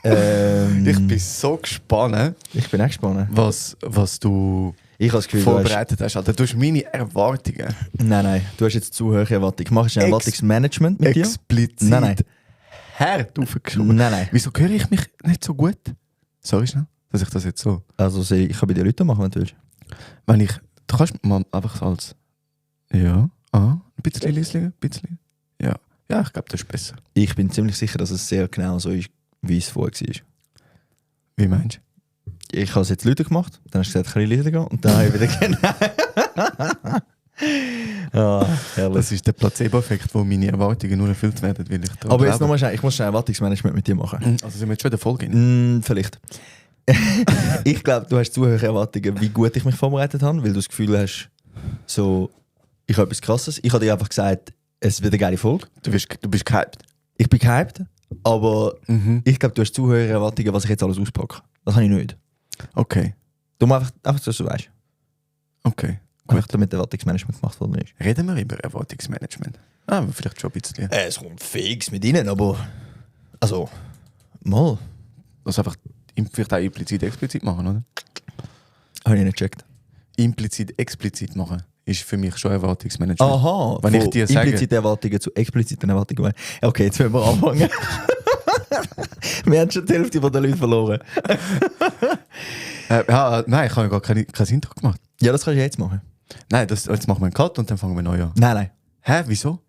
Ich bin so gespannt, Ich bin auch gespannt. was du Ich habe das Gefühl, vorbereitet hast. Alter, du hast meine Erwartungen Nein, du hast jetzt zu hohe Erwartungen. Machst du ein Erwartungsmanagement mit dir? explizit Nein. hart aufgeschoben. Nein. Wieso höre ich mich nicht so gut? Sorry schnell, dass ich das jetzt so... Also ich kann bei dir Leute machen, wenn du willst. Wenn ich... Du kannst mal einfach so als... Ja, ein bisschen lieslegen, ein bisschen. Ja, ich glaube, das ist besser. Ich bin ziemlich sicher, dass es sehr genau so ist, wie es vorher war. Wie meinst du? Ich habe es jetzt Leute gemacht, dann hast du gesagt, ein bisschen leiser gehen und dann habe ich wieder genau. Herrlich. Das ist der Placebo-Effekt, wo meine Erwartungen nur erfüllt werden, weil ich daran Aber jetzt glaube. nochmal schnell, ich muss schnell ein Erwartungsmanagement mit dir machen. Also sind wir jetzt schon in der Folge? Vielleicht. Ich glaube, du hast zu hohe Erwartungen, wie gut ich mich vorbereitet habe, weil du das Gefühl hast, so, ich habe etwas Krasses. Ich habe dir einfach gesagt, es wird eine geile Folge. Du bist gehypt. Ich bin gehypt, aber ich glaube, du hast zu hohe Erwartungen, was ich jetzt alles auspacke. Das habe ich nicht. Okay. Du machst einfach, dass du weißt. Okay. Einfach damit Erwartungsmanagement gemacht worden ist. Reden wir über Erwartungsmanagement? Aber vielleicht schon ein bisschen. Es kommt fix mit ihnen, aber. Also. Mal. Also einfach vielleicht auch implizit, explizit machen, oder? Habe ich nicht gecheckt. Implizit, explizit machen ist für mich schon Erwartungsmanagement. Aha, Wenn ich dir sage... implizite Erwartungen zu expliziten Erwartungen. Okay, jetzt werden wir anfangen. Wir haben schon die Hälfte der Leute verloren. Nein, ich habe ja gar kein Intro gemacht. Ja, das kannst du jetzt machen. Nein, jetzt machen wir einen Cut und dann fangen wir neu an. Nein. Hä, wieso?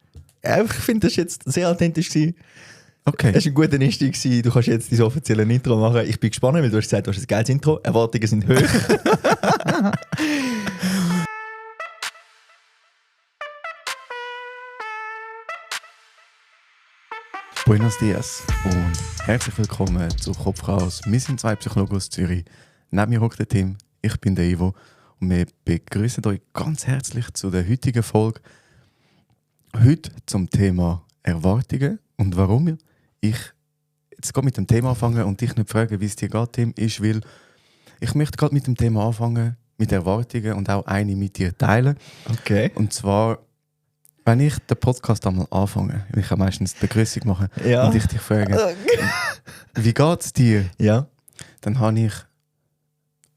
Ich finde, das war jetzt sehr authentisch gewesen. Okay. Es war ein guter Einstieg gewesen. Du kannst jetzt dein offizielle Intro machen. Ich bin gespannt, weil du hast gesagt, du hast ein geiles Intro. Erwartungen sind hoch. Buenos dias und herzlich willkommen zu Kopfchaos. Wir sind zwei Psychologen aus Zürich. Neben mir hockt der Tim, ich bin der Ivo und wir begrüßen euch ganz herzlich zu der heutigen Folge. Heute zum Thema Erwartungen und warum ich jetzt gerade mit dem Thema anfangen und dich nicht fragen, wie es dir geht, Tim, ist, weil ich möchte gerade mit dem Thema anfangen, mit Erwartungen und auch eine mit dir teilen. Okay. Und zwar, wenn ich den Podcast einmal anfange, ich kann meistens die Begrüßung machen Ja. und ich dich frage, wie geht es dir? Ja. Dann habe ich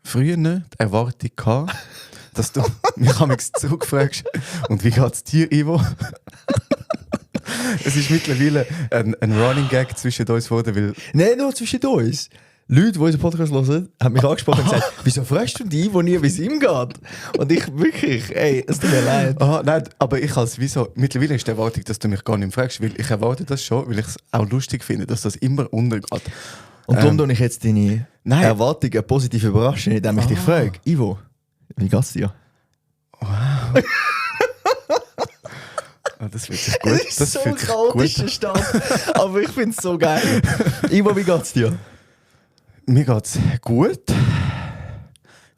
früher nicht die Erwartung gehabt, dass du mich einmal zurückfragst, und wie geht es dir, Ivo? Es ist mittlerweile ein Running Gag zwischen uns geworden, weil... Nein, nur zwischen uns. Leute, die unseren Podcast hören, haben mich angesprochen und gesagt, wieso fragst du die, wo nie, wie es ihm geht? Und ich wirklich, es tut mir leid. Nein, aber ich als wieso... Mittlerweile ist die Erwartung, dass du mich gar nicht fragst, weil ich erwarte das schon, weil ich es auch lustig finde, dass das immer untergeht. Und darum tue ich jetzt deine Nein. Erwartungen positiv überraschen, indem ich dich frage, Ivo, wie geht's dir? Das fühlt sich gut. Das ist so ein chaotischer Start, aber ich finde es so geil. Ivo, wie geht's dir? Mir geht's gut.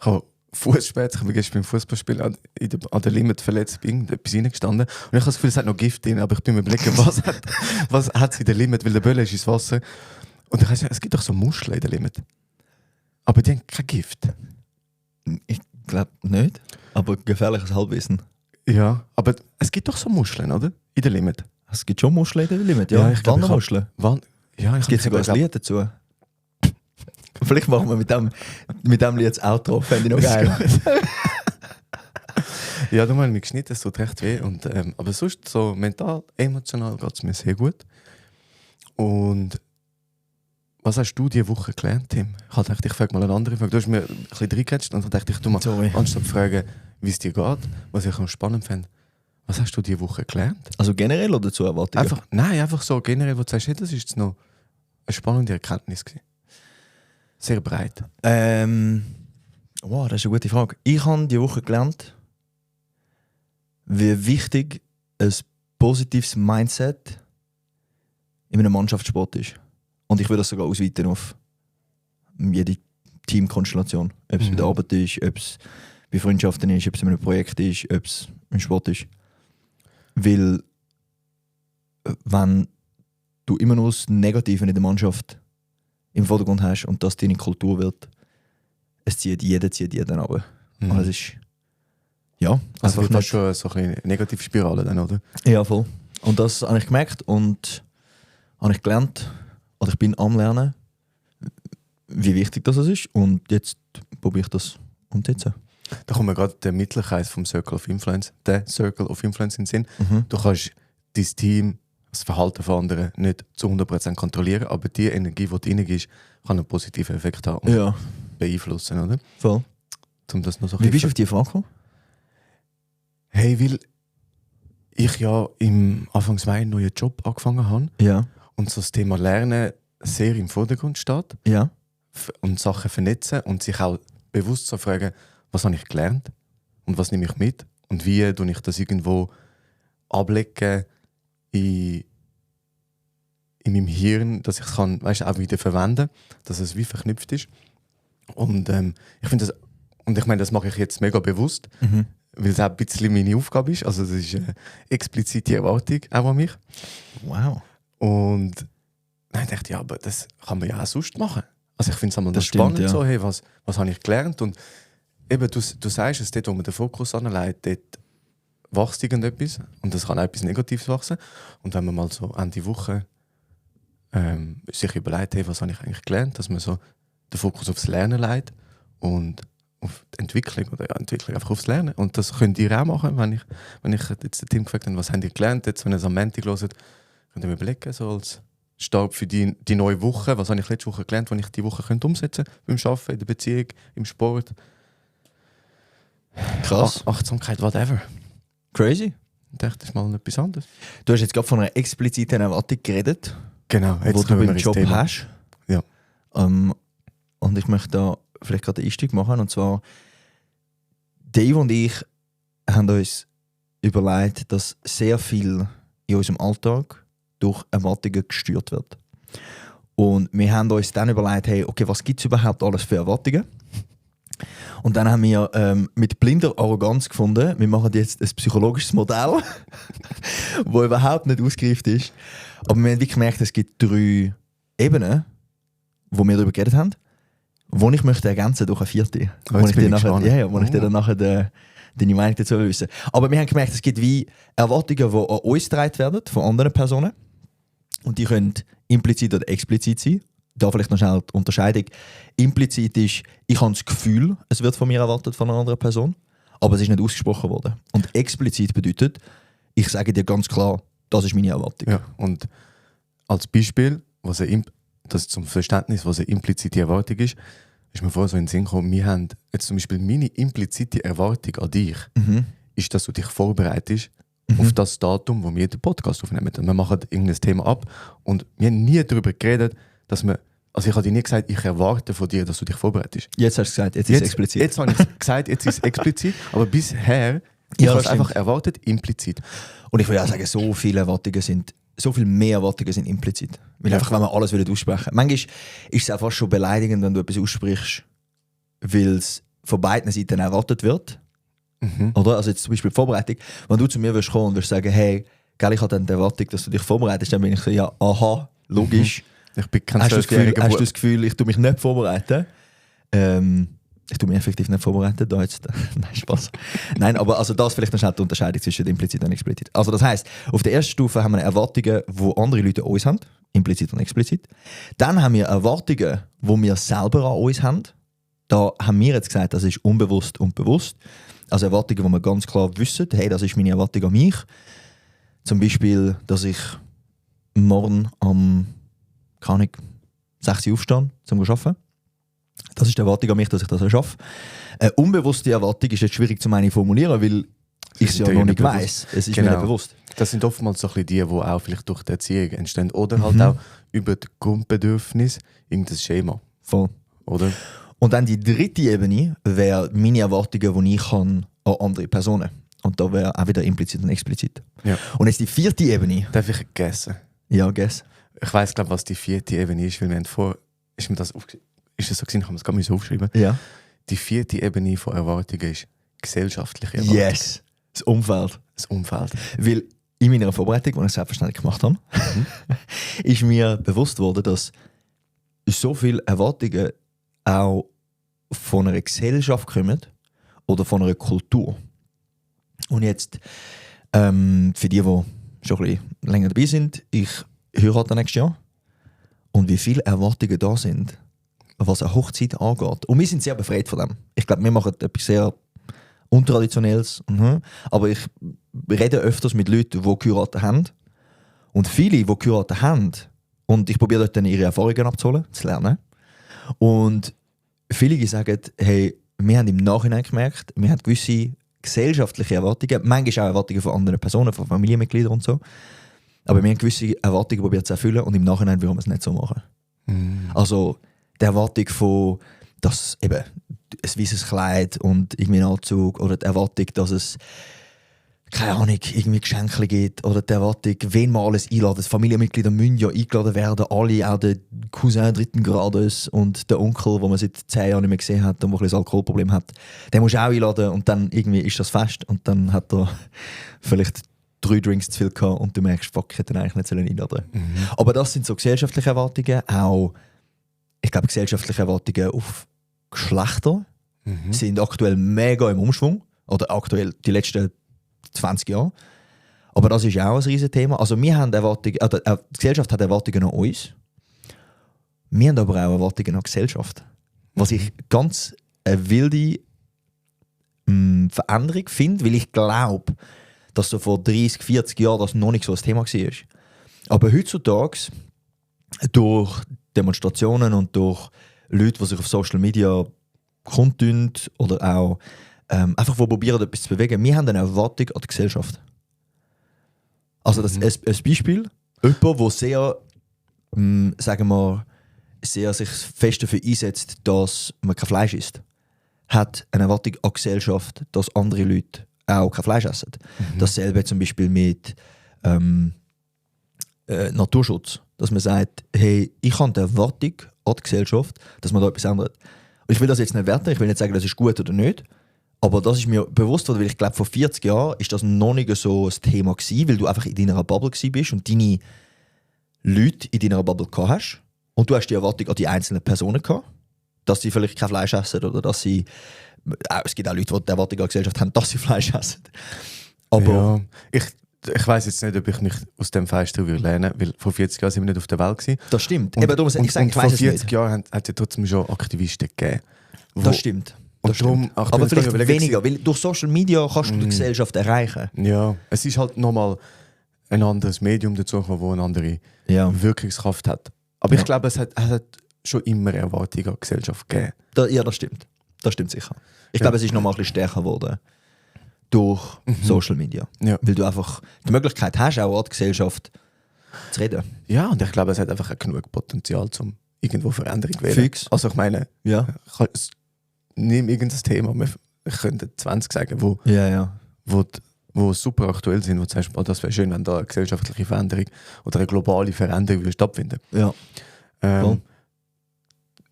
Ich habe Fußspät, ich bin gestern beim Fußballspielen an der Limit verletzt, bin etwas reingestanden. Und ich habe das Gefühl, es hat noch Gift drin, aber ich bin mir überlegen, was hat es in der Limit, weil der Böller ist ins Wasser. Und ich weiss, es gibt doch so Muscheln in der Limit. Aber die haben kein Gift. Ich glaube nicht, aber gefährliches Halbwissen. Ja, aber es gibt doch so Muscheln, oder? In der Limit. Es gibt schon Muscheln in der Limit, ja. ich glaub, Wandermuscheln. Ja, Es gibt sogar ein Lied dazu. Vielleicht machen wir mit dem Lied das Outro, fände ich noch geil. Ja, du meinst, mir geschnitten, es tut recht weh. Und, aber sonst, so mental, emotional geht es mir sehr gut. Und was hast du diese Woche gelernt, Tim? Ich dachte, ich frage mal eine andere Frage. Du hast mir ein bisschen reingecatcht und dann dachte ich, du mal, Sorry. anstatt zu fragen, wie es dir geht, was ich noch spannend fände, was hast du diese Woche gelernt? Also generell oder zu Erwartungen? Einfach so generell, wo du sagst, hey, das ist jetzt noch eine spannende Erkenntnis gewesen. Sehr breit. Wow, das ist eine gute Frage. Ich habe diese Woche gelernt, wie wichtig ein positives Mindset in einem Mannschaftssport ist. Und ich würde das sogar ausweiten auf jede Teamkonstellation. Ob es bei der Arbeit ist, ob es bei Freundschaften ist, ob es in einem Projekt ist, ob es im Sport ist. Weil, wenn du immer nur das Negative in der Mannschaft im Vordergrund hast und das deine Kultur wird, es zieht jeden runter. Und es ist, ja, Also einfach du hast nicht... schon so eine Negativspirale dann, oder? Ja, voll. Und das habe ich gemerkt und habe ich gelernt, oder ich bin am Lernen, wie wichtig das ist und jetzt probiere ich das umzusetzen. Da kommt mir gerade der Mittelkreis vom Circle of Influence, der Circle of Influence in den Sinn. Mhm. Du kannst dein Team, das Verhalten von anderen nicht zu 100% kontrollieren, aber die Energie, die du reingibst, kann einen positiven Effekt haben und Ja, beeinflussen, oder? voll. Um das noch so Wie bist du auf die Frage gekommen? Hey, weil ich ja im Anfangs Mai einen neuen Job angefangen habe Ja, und so das Thema Lernen sehr im Vordergrund steht ja. und Sachen vernetzen und sich auch bewusst so fragen, was habe ich gelernt und was nehme ich mit und wie tue ich das irgendwo ablegen in meinem Hirn, dass ich es kann, weißt, auch wieder verwenden, dass es wie verknüpft ist. Und ich finde das, und ich meine, das mache ich jetzt mega bewusst, Mhm. weil es auch ein bisschen meine Aufgabe ist. Also das ist eine explizite Erwartung auch an mich. Wow. Und dann dachte ich, ja, aber das kann man ja auch sonst machen. Also ich finde es einmal Das noch spannend, stimmt, ja. so, hey, was habe ich gelernt? Und eben, du sagst es, dort, wo man den Fokus anlegt, dort wächst irgendetwas und das kann auch etwas Negatives wachsen. Und wenn man mal so Ende Woche sich überlegt, hey, was habe ich eigentlich gelernt, dass man so den Fokus aufs Lernen legt und auf die Entwicklung oder ja, Entwicklung einfach aufs Lernen. Und das könnt ihr auch machen, wenn ich jetzt dem Team gefragt habe, was habt ihr gelernt, jetzt, wenn ihr es am Montag hört, könnt ihr mir überlegen, so als Start für die neue Woche, was habe ich letzte Woche gelernt, was ich die Woche könnte umsetzen könnte, beim Arbeiten, in der Beziehung, im Sport. Krass. Achtsamkeit, whatever. Crazy. Ich dachte, das ist mal etwas anderes. Du hast jetzt gerade von einer expliziten Erwartung geredet, Genau, wo du kommen wir beim ins Job Thema. hast. Ja. Und ich möchte da vielleicht gerade einen Einstieg machen. Und zwar, Dave und ich haben uns überlegt, dass sehr viel in unserem Alltag durch Erwartungen gesteuert wird. Und wir haben uns dann überlegt, hey, okay, was gibt es überhaupt alles für Erwartungen? Und dann haben wir mit blinder Arroganz gefunden, wir machen jetzt ein psychologisches Modell, das überhaupt nicht ausgereift ist. Aber wir haben wirklich gemerkt, es gibt 3 Ebenen, wo wir darüber geredet haben, wo ich möchte ergänzen durch eine 4. Oh, jetzt bin ich gespannt. Wo ich dir dann nachher deine Meinung dazu wissen. Aber wir haben gemerkt, es gibt wie Erwartungen, die an uns getragen werden, von anderen Personen. Und die können implizit oder explizit sein. Da vielleicht noch schnell die Unterscheidung. Implizit ist, ich habe das Gefühl, es wird von mir erwartet, von einer anderen Person, aber es ist nicht ausgesprochen worden. Und explizit bedeutet, ich sage dir ganz klar, das ist meine Erwartung. Ja, und als Beispiel, das zum Verständnis, was eine implizite Erwartung ist mir vorher so in den Sinn gekommen, wir haben jetzt zum Beispiel meine implizite Erwartung an dich, ist, dass du dich vorbereitest auf das Datum, wo wir den Podcast aufnehmen. Wir machen irgendein Thema ab und wir haben nie darüber geredet, dass wir, also ich habe dir nie gesagt, ich erwarte von dir, dass du dich vorbereitest. Jetzt hast du gesagt, jetzt ist es explizit. Jetzt habe ich gesagt, jetzt ist es explizit, aber bisher, ich Ja, habe es das einfach stimmt. erwartet, implizit. Und ich würde auch sagen, so viel mehr Erwartungen sind implizit. Weil einfach, wenn man alles aussprechen will. Manchmal ist es auch fast schon beleidigend, wenn du etwas aussprichst, weil es von beiden Seiten erwartet wird. Oder? Also jetzt zum Beispiel die Vorbereitung. Wenn du zu mir würdest kommen und würdest sagen, hey, gell, ich habe dann die Erwartung, dass du dich vorbereitest, dann bin ich so, ja, aha, logisch. Ich bin kein Hast du Zwölfjähriger, das Gefühl, ich tue mich nicht vorbereiten? Ich tue mich effektiv nicht vorbereitet. Da jetzt. Nein, Spaß. Nein, aber also das vielleicht noch schnell die Unterscheidung zwischen implizit und explizit. Also das heisst, auf der ersten Stufe haben wir Erwartungen, die andere Leute an uns haben, implizit und explizit. Dann haben wir Erwartungen, die wir selber an uns haben. Da haben wir jetzt gesagt, das ist unbewusst und bewusst. Also Erwartungen, die wir ganz klar wissen, hey, das ist meine Erwartung an mich. Zum Beispiel, dass ich morgen am 6 Uhr aufstehe, um zu arbeiten. Das ist die Erwartung an mich, dass ich das schaffe. Eine unbewusste Erwartung ist jetzt schwierig zu formulieren, weil ich es ja noch nicht weiss. Es ist mir nicht bewusst. Das sind oftmals so ein bisschen die auch vielleicht durch die Erziehung entstehen. Oder halt auch über das Grundbedürfnis irgendein Schema. Voll. Oder? Und dann die 3. Ebene wäre meine Erwartungen, die ich habe an andere Personen. Und da wäre auch wieder implizit und explizit. Ja. Und jetzt die 4. Ebene. Darf ich guessen? Ja, guess. Ich weiss, glaube was die 4. Ebene ist, weil wir haben ist mir das ist es so gewesen, ich habe es gerade aufgeschrieben. Ja. Die 4. Ebene von Erwartungen ist gesellschaftliche Erwartungen. Yes. Das Umfeld. Das Umfeld. Weil in meiner Vorbereitung, die ich selbstverständlich gemacht habe, ist mir bewusst worden, dass so viele Erwartungen auch von einer Gesellschaft kommen oder von einer Kultur. Und jetzt, für die schon ein bisschen länger dabei sind, ich heirate nächstes Jahr. Und wie viele Erwartungen da sind was eine Hochzeit angeht. Und wir sind sehr befreit von dem. Ich glaube, wir machen etwas sehr Untraditionelles. Aber ich rede öfters mit Leuten, die geheiratet haben. Und viele, die geheiratet haben, und ich probiere dort dann ihre Erfahrungen abzuholen, zu lernen. Und viele sagen, hey, wir haben im Nachhinein gemerkt, wir haben gewisse gesellschaftliche Erwartungen, manchmal auch Erwartungen von anderen Personen, von Familienmitgliedern und so. Aber wir haben gewisse Erwartungen probiert zu erfüllen und im Nachhinein würden wir es nicht so machen. Also die Erwartung von, dass eben ein weißes Kleid und irgendwie ein Anzug oder die Erwartung, dass es keine Ahnung, irgendwie Geschenke gibt oder die Erwartung, wen man alles einladen. Familienmitglieder müssen ja eingeladen werden, alle, auch der Cousin dritten Grades und der Onkel, den man seit 10 Jahren nicht mehr gesehen hat und der ein bisschen Alkoholproblem hat, den musst du auch einladen und dann irgendwie ist das Fest und dann hat er vielleicht 3 Drinks zu viel gehabt und du merkst, fuck, ich hätte ihn eigentlich nicht einladen sollen. Aber das sind so gesellschaftliche Erwartungen, auch, ich glaube, gesellschaftliche Erwartungen auf Geschlechter sind aktuell mega im Umschwung oder aktuell die letzten 20 Jahre. Aber das ist auch ein riesiges Thema. Also wir haben Erwartungen, die Gesellschaft hat Erwartungen an uns. Wir haben aber auch Erwartungen an die Gesellschaft. Was ich ganz eine wilde Veränderung finde, weil ich glaube, dass so vor 30, 40 Jahren das noch nicht so ein Thema war. Aber heutzutage, durch Demonstrationen und durch Leute, die sich auf Social Media kundtun oder auch einfach probieren, etwas zu bewegen. Wir haben eine Erwartung an die Gesellschaft. Also das ist ein Beispiel. Jemand, der sehr, sagen wir, sehr sich fest dafür einsetzt, dass man kein Fleisch isst, hat eine Erwartung an die Gesellschaft, dass andere Leute auch kein Fleisch essen. Dasselbe zum Beispiel mit Naturschutz. Dass man sagt, hey, ich habe die Erwartung an die Gesellschaft, dass man da etwas ändert. Und ich will das jetzt nicht werten, ich will nicht sagen, das ist gut oder nicht. Aber das ist mir bewusst worden, weil ich glaube, vor 40 Jahren ist das noch nicht so ein Thema gewesen, weil du einfach in deiner Bubble bist und deine Leute in deiner Bubble gehabt hast. Und du hast die Erwartung an die einzelnen Personen gehabt, dass sie vielleicht kein Fleisch essen oder dass sie... Es gibt auch Leute, die die Erwartung an die Gesellschaft haben, dass sie Fleisch essen. Aber... Ja, ich weiss jetzt nicht, ob ich mich aus dem Fenster lernen will, weil vor 40 Jahren sind wir nicht auf der Welt gewesen. Das stimmt. Und, Eben, darum, ich sage, ich vor weiss es 40 nicht. Jahren hat es ja trotzdem schon Aktivisten gegeben. Das stimmt. Und darum, aber vielleicht weniger, weil durch Social Media kannst du die Gesellschaft erreichen. Ja, es ist halt nochmal ein anderes Medium dazu gekommen, das eine andere Wirkungskraft hat. Aber ich glaube, es hat schon immer Erwartungen an die Gesellschaft gegeben. Ja, das stimmt. Das stimmt sicher. Ich glaube, es ist nochmal ein bisschen stärker geworden durch Social Media. Ja. Weil du einfach die Möglichkeit hast, auch an die Gesellschaft zu reden. Ja, und ich glaube, es hat einfach genug Potenzial, um irgendwo Veränderung zu wählen. Fix. Also ich meine, Ja. nimm irgendein Thema, ich könnte 20 sagen, wo super aktuell sind, wo du sagst, oh, das wäre schön, wenn da eine gesellschaftliche Veränderung oder eine globale Veränderung würde stattfinden. Ja.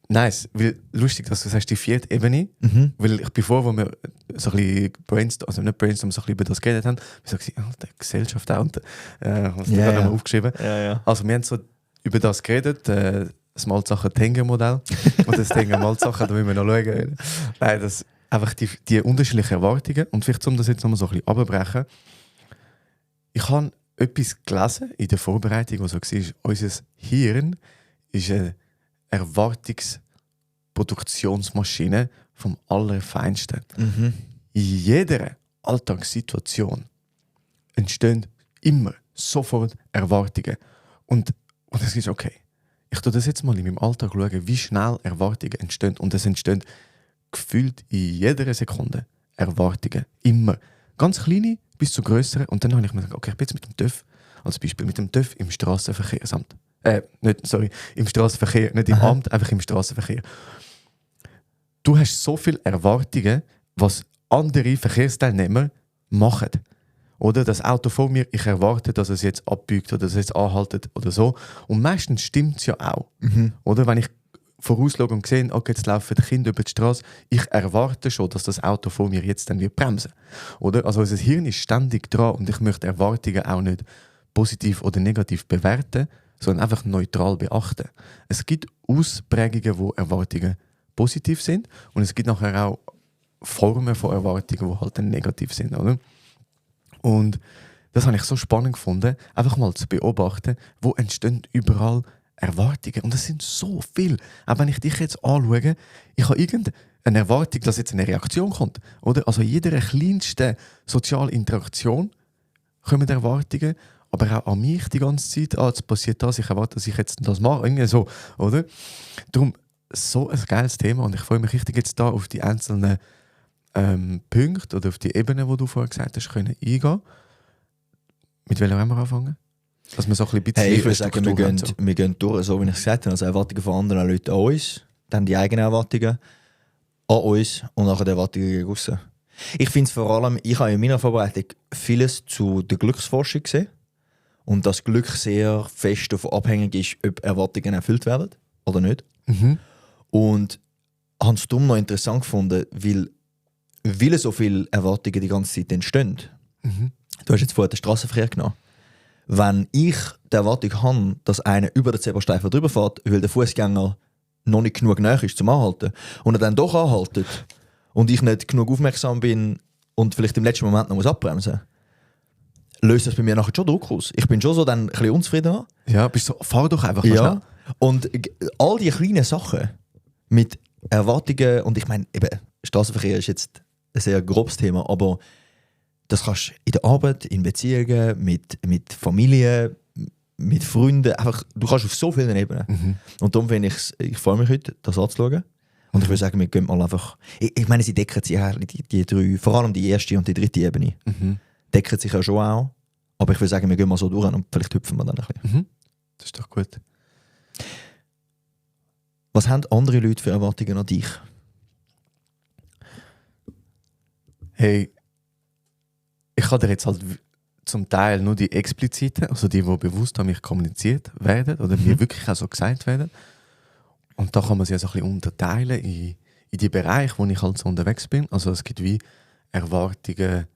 Nice, weil lustig, dass du sagst, die 4. Ebene, weil ich bevor, wo wir so ein bisschen so ein bisschen über das geredet haben, wir so gesagt, die Gesellschaft auch, und was wir gerade mal aufgeschrieben. Ja. Also wir haben so über das geredet, das Malzacher-Tengen-Modell und das Tengen-Malzacher, da müssen wir noch schauen. Nein, das einfach die unterschiedlichen Erwartungen und vielleicht, um das jetzt nochmal so ein bisschen runterbrechen, ich habe etwas gelesen in der Vorbereitung, was so war, unser Hirn ist eine Erwartungsproduktionsmaschine vom Allerfeinsten. In jeder Alltagssituation entstehen immer sofort Erwartungen. Und es ist okay. Ich tue das jetzt mal in meinem Alltag schauen, wie schnell Erwartungen entstehen. Und es entstehen gefühlt in jeder Sekunde Erwartungen. Immer. Ganz kleine bis zu grösseren. Und dann habe ich mir gesagt, okay, ich bin jetzt mit dem TÜV, als Beispiel mit dem TÜV im Strassenverkehrsamt. Im Strassenverkehr, nicht im Amt, einfach im Strassenverkehr. Du hast so viele Erwartungen, was andere Verkehrsteilnehmer machen. Oder das Auto vor mir, ich erwarte, dass es jetzt abbiegt oder dass es jetzt anhaltet oder so. Und meistens stimmt es ja auch. Oder wenn ich vorausschaue und sehe, okay, jetzt laufen die Kinder über die Straße, ich erwarte schon, dass das Auto vor mir jetzt dann wird bremsen. Oder? Also unser Hirn ist ständig dran und ich möchte Erwartungen auch nicht positiv oder negativ bewerten, sondern einfach neutral beachten. Es gibt Ausprägungen, wo Erwartungen positiv sind und es gibt nachher auch Formen von Erwartungen, die halt dann negativ sind. Oder? Und das habe ich so spannend gefunden, einfach mal zu beobachten, wo entstehen überall Erwartungen. Und das sind so viele. Auch wenn ich dich jetzt anschaue, ich habe irgendeine Erwartung, dass jetzt eine Reaktion kommt. Oder? Also in jeder kleinsten sozialen Interaktion kommen Erwartungen, aber auch an mich die ganze Zeit. Jetzt passiert das, ich erwarte, dass ich jetzt das mache. Irgendwie so, oder? Darum so ein geiles Thema und ich freue mich richtig jetzt da auf die einzelnen Punkte oder auf die Ebenen, die du vorher gesagt hast, können eingehen. Mit welcher wollen wir anfangen? Dass wir so ein bisschen Ich würde sagen, wir gehen durch, so wie ich es gesagt habe, also Erwartungen von anderen Leuten an uns, dann die eigenen Erwartungen an uns und nachher die Erwartungen gegen aussen. Ich finde es vor allem, ich habe in meiner Vorbereitung vieles zu der Glücksforschung gesehen und dass Glück sehr fest davon abhängig ist, ob Erwartungen erfüllt werden oder nicht. Mhm. Und habe es darum noch interessant gefunden, weil so viele Erwartungen die ganze Zeit entstehen. Mhm. Du hast jetzt vorher den Strassenverkehr genommen. Wenn ich die Erwartung habe, dass einer über den Zebrastreifen drüber fährt, weil der Fußgänger noch nicht genug nahe ist zum Anhalten und er dann doch anhaltet und ich nicht genug aufmerksam bin und vielleicht im letzten Moment noch abbremsen muss, löst das bei mir nachher schon Druck aus. Ich bin schon so dann ein bisschen unzufriedener. Ja, bist so, fahr doch einfach Ja. schnell. Und all die kleinen Sachen mit Erwartungen, und ich meine, eben, Straßenverkehr ist jetzt ein sehr grobes Thema, aber das kannst du in der Arbeit, in Beziehungen, mit Familie, mit Freunden, einfach, du kannst auf so vielen Ebenen. Mhm. Und darum finde ich freue mich heute, das anzuschauen. Und ich würde sagen, wir gehen mal einfach, ich meine, sie decken sich ja die drei, vor allem die erste und die dritte Ebene, decken sich ja schon auch. Aber ich würde sagen, wir gehen mal so durch und vielleicht hüpfen wir dann ein bisschen. Mhm. Das ist doch gut. Was haben andere Leute für Erwartungen an dich? Hey, ich kann dir jetzt halt zum Teil nur die expliziten, also die bewusst an mich kommuniziert werden oder mir wirklich auch so gesagt werden. Und da kann man sie ja so ein bisschen unterteilen in die Bereiche, wo ich halt so unterwegs bin. Also es gibt wie Erwartungen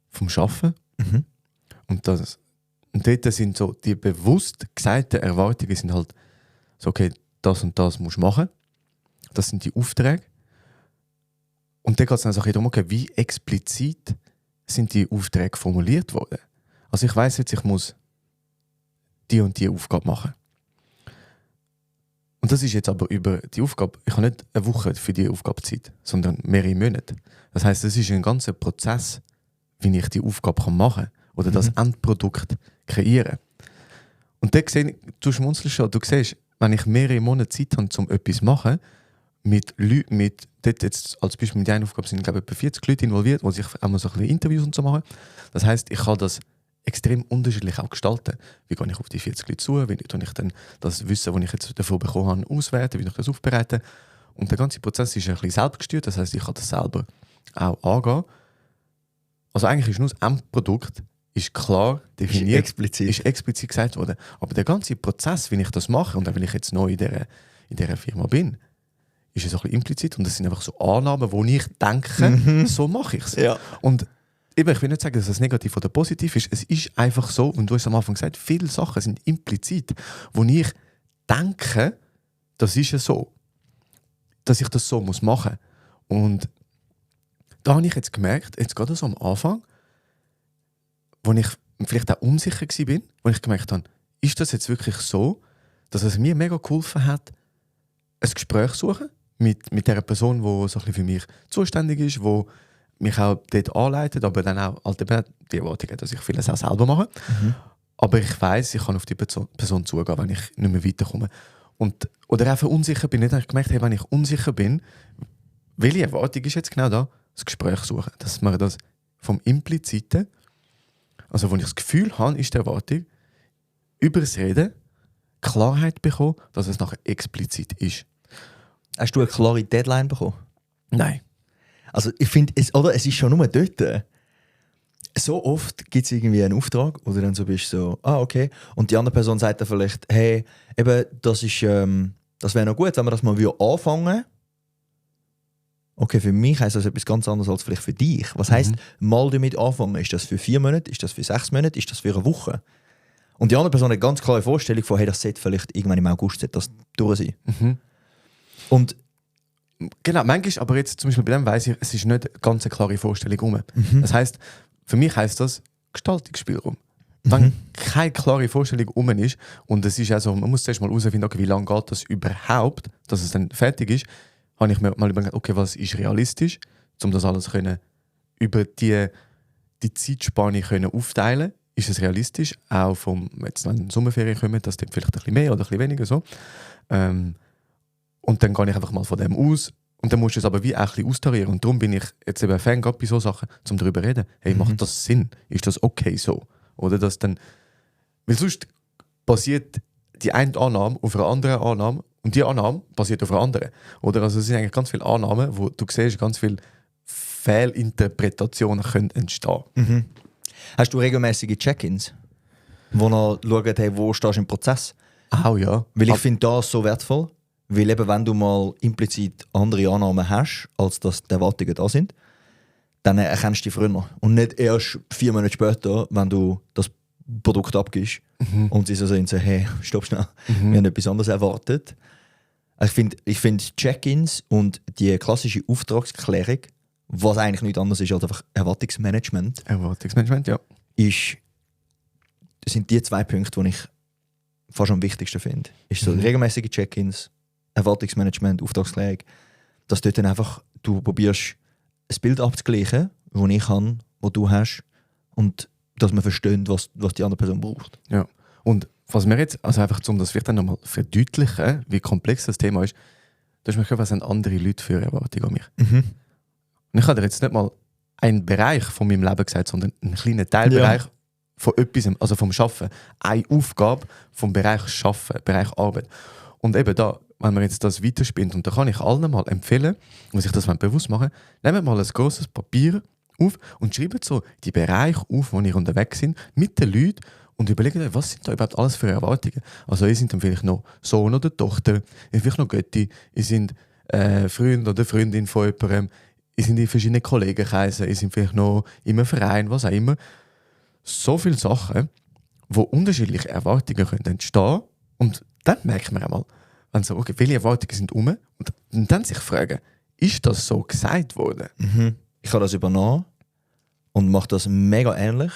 vom Schaffen. Mhm. Und dort sind so die bewusst gesagten Erwartungen sind halt so, okay, das und das musst du machen. Das sind die Aufträge. Und dann geht es dann so ein bisschen darum, okay, wie explizit sind die Aufträge formuliert worden. Also ich weiss jetzt, ich muss die und die Aufgabe machen. Und das ist jetzt aber über die Aufgabe, ich habe nicht eine Woche für die Aufgabe Zeit, sondern mehrere Monate. Das heisst, es ist ein ganzer Prozess, wie ich die Aufgabe machen kann oder das Endprodukt kreieren. Und dann du schmunzelst schon, du siehst, wenn ich mehrere Monate Zeit habe, um etwas zu machen, mit Leuten, dort jetzt als Beispiel mit einer Aufgabe sind, glaube ich, etwa 40 Leute involviert, die sich auch mal so ein bisschen Interviews und so machen. Das heisst, ich kann das extrem unterschiedlich auch gestalten. Wie gehe ich auf die 40 Leute zu? Wie kann ich dann das Wissen, das ich jetzt davon bekommen habe, auswerten? Wie kann ich das aufbereiten? Und der ganze Prozess ist ein bisschen selbstgesteuert. Das heisst, ich kann das selber auch angehen. Also eigentlich ist nur das Endprodukt ist klar definiert, ist explizit gesagt worden. Aber der ganze Prozess, wie ich das mache, und auch weil ich jetzt neu in dieser Firma bin, ist es ein bisschen implizit und das sind einfach so Annahmen, wo ich denke, so mache ich es. Ja. Und eben, ich will nicht sagen, dass es negativ oder positiv ist. Es ist einfach so, und du hast am Anfang gesagt, viele Sachen sind implizit, wo ich denke, das ist es so, dass ich das so machen muss. Und da habe ich jetzt gemerkt, jetzt gerade so am Anfang, wo ich vielleicht auch unsicher war, wo ich gemerkt habe, ist das jetzt wirklich so, dass es mir mega geholfen hat, ein Gespräch zu suchen mit der Person, die so ein bisschen für mich zuständig ist, die mich auch dort anleitet, aber dann auch halt eben die Erwartung, dass ich vieles auch selber mache. Aber ich weiss, ich kann auf die Person zugehen, wenn ich nicht mehr weiterkomme. Oder einfach unsicher bin. Dann habe ich gemerkt, hey, wenn ich unsicher bin, welche Erwartung ist jetzt genau da? Das Gespräch suchen. Dass man das vom Impliziten, also wo ich das Gefühl habe, ist die Erwartung, über das Reden Klarheit bekommen, dass es nachher explizit ist. Hast du eine klare Deadline bekommen? Nein. Also ich finde, es ist schon nur dort. So oft gibt es irgendwie einen Auftrag oder dann so bist du so, okay. Und die andere Person sagt dann vielleicht, hey, eben, das wäre noch gut, wenn wir das mal anfangen würden. Okay, für mich heisst das etwas ganz anderes als vielleicht für dich. Was heisst, mal damit anfangen? Ist das für 4 Monate? Ist das für 6 Monate? Ist das für eine Woche? Und die andere Person hat eine ganz klare Vorstellung von, hey, das sollte vielleicht irgendwann im August das durch sein. Und genau, manchmal, aber jetzt zum Beispiel bei dem weiss ich, es ist nicht eine ganz klare Vorstellung rum. Das heisst, für mich heisst das Gestaltungsspielraum. Wenn keine klare Vorstellung rum ist und es ist also, man muss zuerst mal herausfinden, okay, wie lange geht das überhaupt, dass es dann fertig ist, habe ich mir mal überlegt, okay, was ist realistisch, um das alles können, über die Zeitspanne können aufteilen. Ist es realistisch, auch jetzt wenn Sommerferien kommen, dass dann vielleicht ein bisschen mehr oder ein bisschen weniger so. Und dann gehe ich einfach mal von dem aus. Und dann musst du es aber wie auch ein bisschen austarieren. Und darum bin ich jetzt eben Fan bei so Sachen, um darüber zu reden. Hey, macht das Sinn? Ist das okay so? Oder dass dann, weil sonst basiert die eine Annahme auf einer anderen Annahme und die Annahme basiert auf einer anderen. Oder also es sind eigentlich ganz viele Annahmen, wo du siehst, ganz viele Fehlinterpretationen können entstehen. Hast du regelmäßige Check-ins, wo ihr schaut, hey, wo stehst du im Prozess? Auch ja. Weil ich finde das so wertvoll, weil eben, wenn du mal implizit andere Annahmen hast, als dass die Erwartungen da sind, dann erkennst du die früher. Und nicht erst 4 Monate später, wenn du das Produkt abgibst und sie so sagen, hey, stopp schnell, wir haben etwas anderes erwartet. Also ich find Check-ins und die klassische Auftragsklärung, was eigentlich nichts anderes ist als einfach Erwartungsmanagement. Erwartungsmanagement, ja. Sind die 2 Punkte, die ich fast am wichtigsten finde. Ist so regelmäßige Check-ins, Erwartungsmanagement, Auftragsklärung, dass dort dann einfach du probierst, ein Bild abzugleichen, das ich habe, das du hast, und dass man versteht, was die andere Person braucht. Ja. Und was mir jetzt, also einfach um das vielleicht dann nochmal verdeutlichen, wie komplex das Thema ist, du hast mir gefragt, was sind andere Leute für Erwartungen an mich? Und ich habe dir jetzt nicht mal einen Bereich von meinem Leben gesagt, sondern einen kleinen Teilbereich von etwas, also vom Arbeiten. Eine Aufgabe vom Bereich Arbeiten, Bereich Arbeit. Und eben da, wenn man jetzt das weiterspinnt, und da kann ich allen mal empfehlen, und sich das bewusst machen, nehmt mal ein grosses Papier auf und schreibt so die Bereiche auf, wo ihr unterwegs sind, mit den Leuten und überlegt euch, was sind da überhaupt alles für Erwartungen. Also ihr seid dann vielleicht noch Sohn oder Tochter, ihr vielleicht noch Götti, ihr seid Freund oder Freundin von jemandem, ihr seid in verschiedenen Kollegenkreisen, ihr seid vielleicht noch in einem Verein, was auch immer. So viele Sachen, wo unterschiedliche Erwartungen können entstehen, und dann merkt man einmal, wenn so, okay, welche Erwartungen sind und dann sich fragen, ist das so gesagt worden? Ich habe das übernommen und mache das mega ähnlich.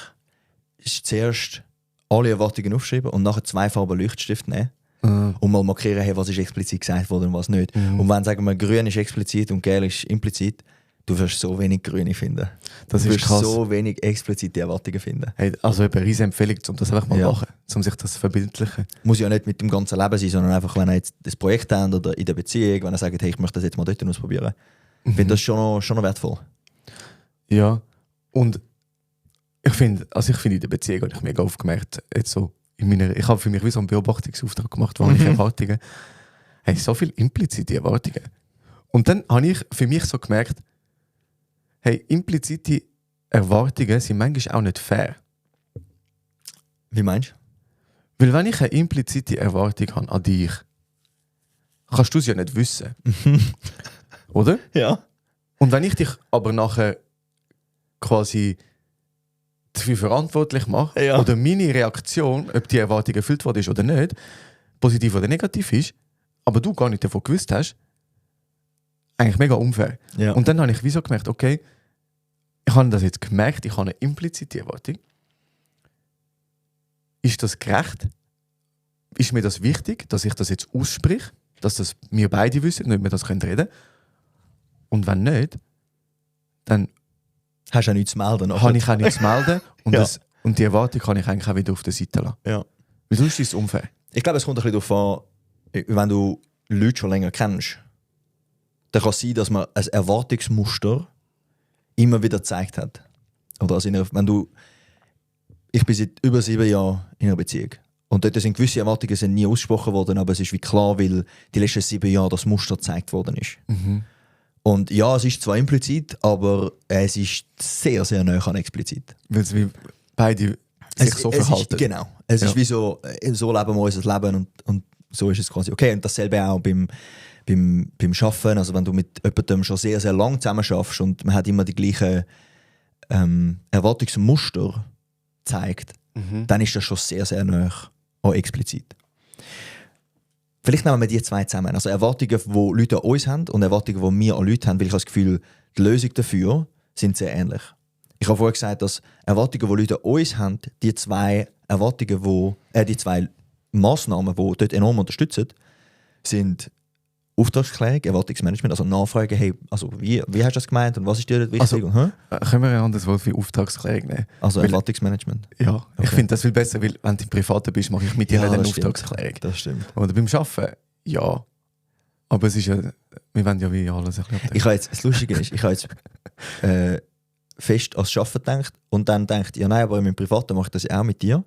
Ist zuerst alle Erwartungen aufschreiben und nachher 2 Farben Leuchtstift nehmen und mal markieren, hey, was ist explizit gesagt worden und was nicht. Und wenn, sagen wir, grün ist explizit und gelb ist implizit, du wirst so wenig Grüne finden. Das du ist wirst krass. so wenig explizite Erwartungen finden. Hey, also eine riesige Empfehlung, um das einfach mal zu machen, um sich das zu verbildlichen. Muss ja nicht mit dem ganzen Leben sein, sondern einfach, wenn ihr jetzt das Projekt habt oder in der Beziehung, wenn ihr sagt, hey, ich möchte das jetzt mal dort ausprobieren. Ich finde das schon noch wertvoll. Ja, und ich finde in der Beziehung habe ich mega aufgemerkt, jetzt so ich habe für mich wie so einen Beobachtungsauftrag gemacht, wo ich Erwartungen, hey, so viele implizite Erwartungen. Und dann habe ich für mich so gemerkt, hey, implizite Erwartungen sind manchmal auch nicht fair. Wie meinst du? Weil wenn ich eine implizite Erwartung habe an dich, kannst du es ja nicht wissen. Oder? Ja. Und wenn ich dich aber nachher quasi dafür verantwortlich mache, oder meine Reaktion, ob die Erwartung erfüllt worden ist oder nicht, positiv oder negativ ist, aber du gar nicht davon gewusst hast, eigentlich mega unfair. Ja. Und dann habe ich wieso gemerkt, okay, ich habe das jetzt gemerkt, ich habe eine implizite Erwartung. Ist das gerecht? Ist mir das wichtig, dass ich das jetzt ausspreche, dass das wir beide wissen, nicht wir das reden können? Und wenn nicht, dann hast du auch nichts zu melden. habe ich auch nichts zu melden und, Ja. und die Erwartung kann ich eigentlich auch wieder auf der Seite lassen. Ja. Weil sonst ist es unfair. Ich glaube, es kommt ein bisschen darauf an, wenn du Leute schon länger kennst, dann kann es sein, dass man ein Erwartungsmuster immer wieder gezeigt hat. Oder also ich bin seit über 7 Jahren in einer Beziehung. Und dort sind gewisse Erwartungen sind nie ausgesprochen worden, aber es ist wie klar, weil die letzten 7 Jahre das Muster gezeigt worden ist. Und ja, es ist zwar implizit, aber es ist sehr, sehr nah an explizit. Weil es wie beide sich so verhalten. Genau. Es ist wie so leben wir unser Leben und so ist es quasi. Okay, und dasselbe auch beim Arbeiten. Also wenn du mit jemandem schon sehr, sehr lange zusammen schaffst und man hat immer die gleichen Erwartungsmuster zeigt, dann ist das schon sehr, sehr nah an explizit. Vielleicht nehmen wir die 2 zusammen. Also Erwartungen, die Leute an uns haben und Erwartungen, die wir an Leute haben, weil ich habe das Gefühl, die Lösung dafür sind sehr ähnlich. Ich habe vorher gesagt, dass Erwartungen, die Leute an uns haben, die 2 Erwartungen, die 2 Massnahmen, die dort enorm unterstützen, sind Auftragsklärung, Erwartungsmanagement, also Nachfragen, hey, also wie hast du das gemeint und was ist dir dort wichtig? Also, können wir ein anderes Wort für Auftragsklärung nehmen? Also Erwartungsmanagement. Ja, Okay. ich finde das viel besser, weil wenn du im Privaten bist, mache ich mit dir nicht eine das stimmt. Auftragsklärung. Das stimmt. Oder beim Arbeiten, ja. Aber es ist ja, wir wollen ja wie alles ein bisschen abdecken. Ich habe jetzt, das Lustige ist, ich habe jetzt fest ans Arbeiten gedacht und dann gedacht, ja nein, aber in meinem Privaten mache ich das ja auch mit dir.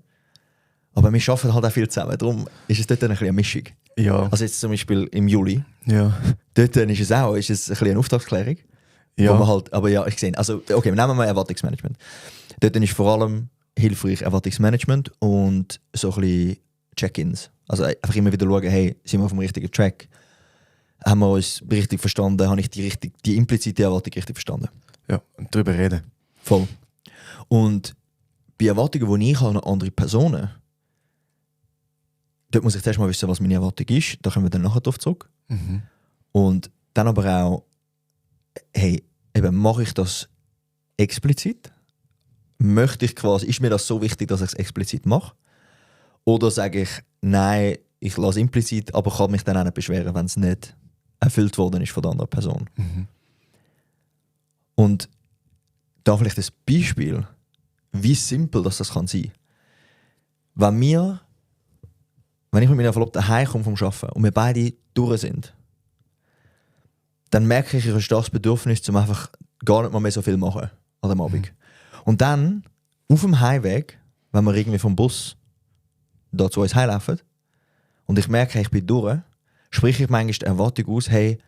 Aber wir arbeiten halt auch viel zusammen, darum ist es dort ein bisschen eine Mischung. Ja. Also jetzt zum Beispiel im Juli, Ja. dort ist es ein bisschen eine Auftragsklärung. Ja. Wo man halt, aber ja, ich sehe, also okay, wir nehmen mal Erwartungsmanagement. Dort ist vor allem hilfreich Erwartungsmanagement und so ein bisschen Check-ins. Also einfach immer wieder schauen, hey, sind wir auf dem richtigen Track? Haben wir uns richtig verstanden? Habe ich die implizite Erwartung richtig verstanden? Ja, und darüber reden. Voll. Und bei Erwartungen, die ich habe an andere Personen, dort muss ich zuerst mal wissen, was meine Erwartung ist. Da kommen wir dann nachher drauf zurück. Mhm. Und dann aber auch, hey, eben, mache ich das explizit? Möchte ich quasi, ist mir das so wichtig, dass ich es explizit mache? Oder sage ich, nein, ich lasse implizit, aber kann mich dann auch nicht beschweren, wenn es nicht erfüllt worden ist von der anderen Person. Mhm. Und da vielleicht ein Beispiel, wie simpel das kann sein. Wenn ich mit meiner Verlobten heimkomme vom Arbeiten und wir beide durch sind, dann merke ich, ich habe das Bedürfnis, um einfach gar nicht mehr so viel machen an dem Abend. Und dann, auf dem Heimweg, wenn wir irgendwie vom Bus da zu uns heimlaufen und ich merke, ich bin durch, spreche ich manchmal die Erwartung aus, hey,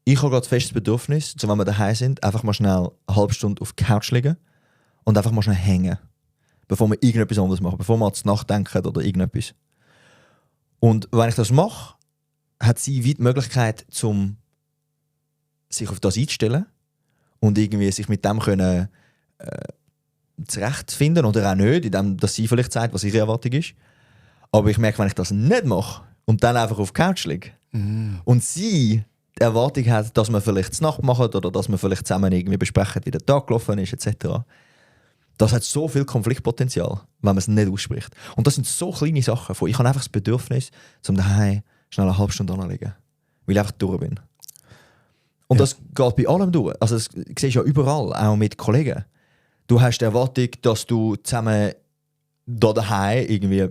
ich habe gerade festes Bedürfnis, wenn wir daheim sind, einfach mal schnell eine halbe Stunde auf der Couch liegen und einfach mal schnell hängen, bevor wir irgendetwas anderes machen, bevor wir an die Nacht denken oder irgendetwas. Und wenn ich das mache, hat sie weit die Möglichkeit, sich auf das einzustellen und irgendwie sich mit dem können, zurechtfinden oder auch nicht, indem dass sie vielleicht sagt, was ihre Erwartung ist. Aber ich merke, wenn ich das nicht mache und dann einfach auf der Couch liege und sie die Erwartung hat, dass wir vielleicht die Nacht machen oder dass wir vielleicht zusammen irgendwie besprechen, wie der Tag gelaufen ist, etc. Das hat so viel Konfliktpotenzial, wenn man es nicht ausspricht. Und das sind so kleine Sachen. Ich habe einfach das Bedürfnis, zum daheim schnell eine halbe Stunde anzulegen, weil ich einfach durch bin. Und das geht bei allem durch. Also das siehst du ja überall, auch mit Kollegen. Du hast die Erwartung, dass du zusammen da daheim irgendwie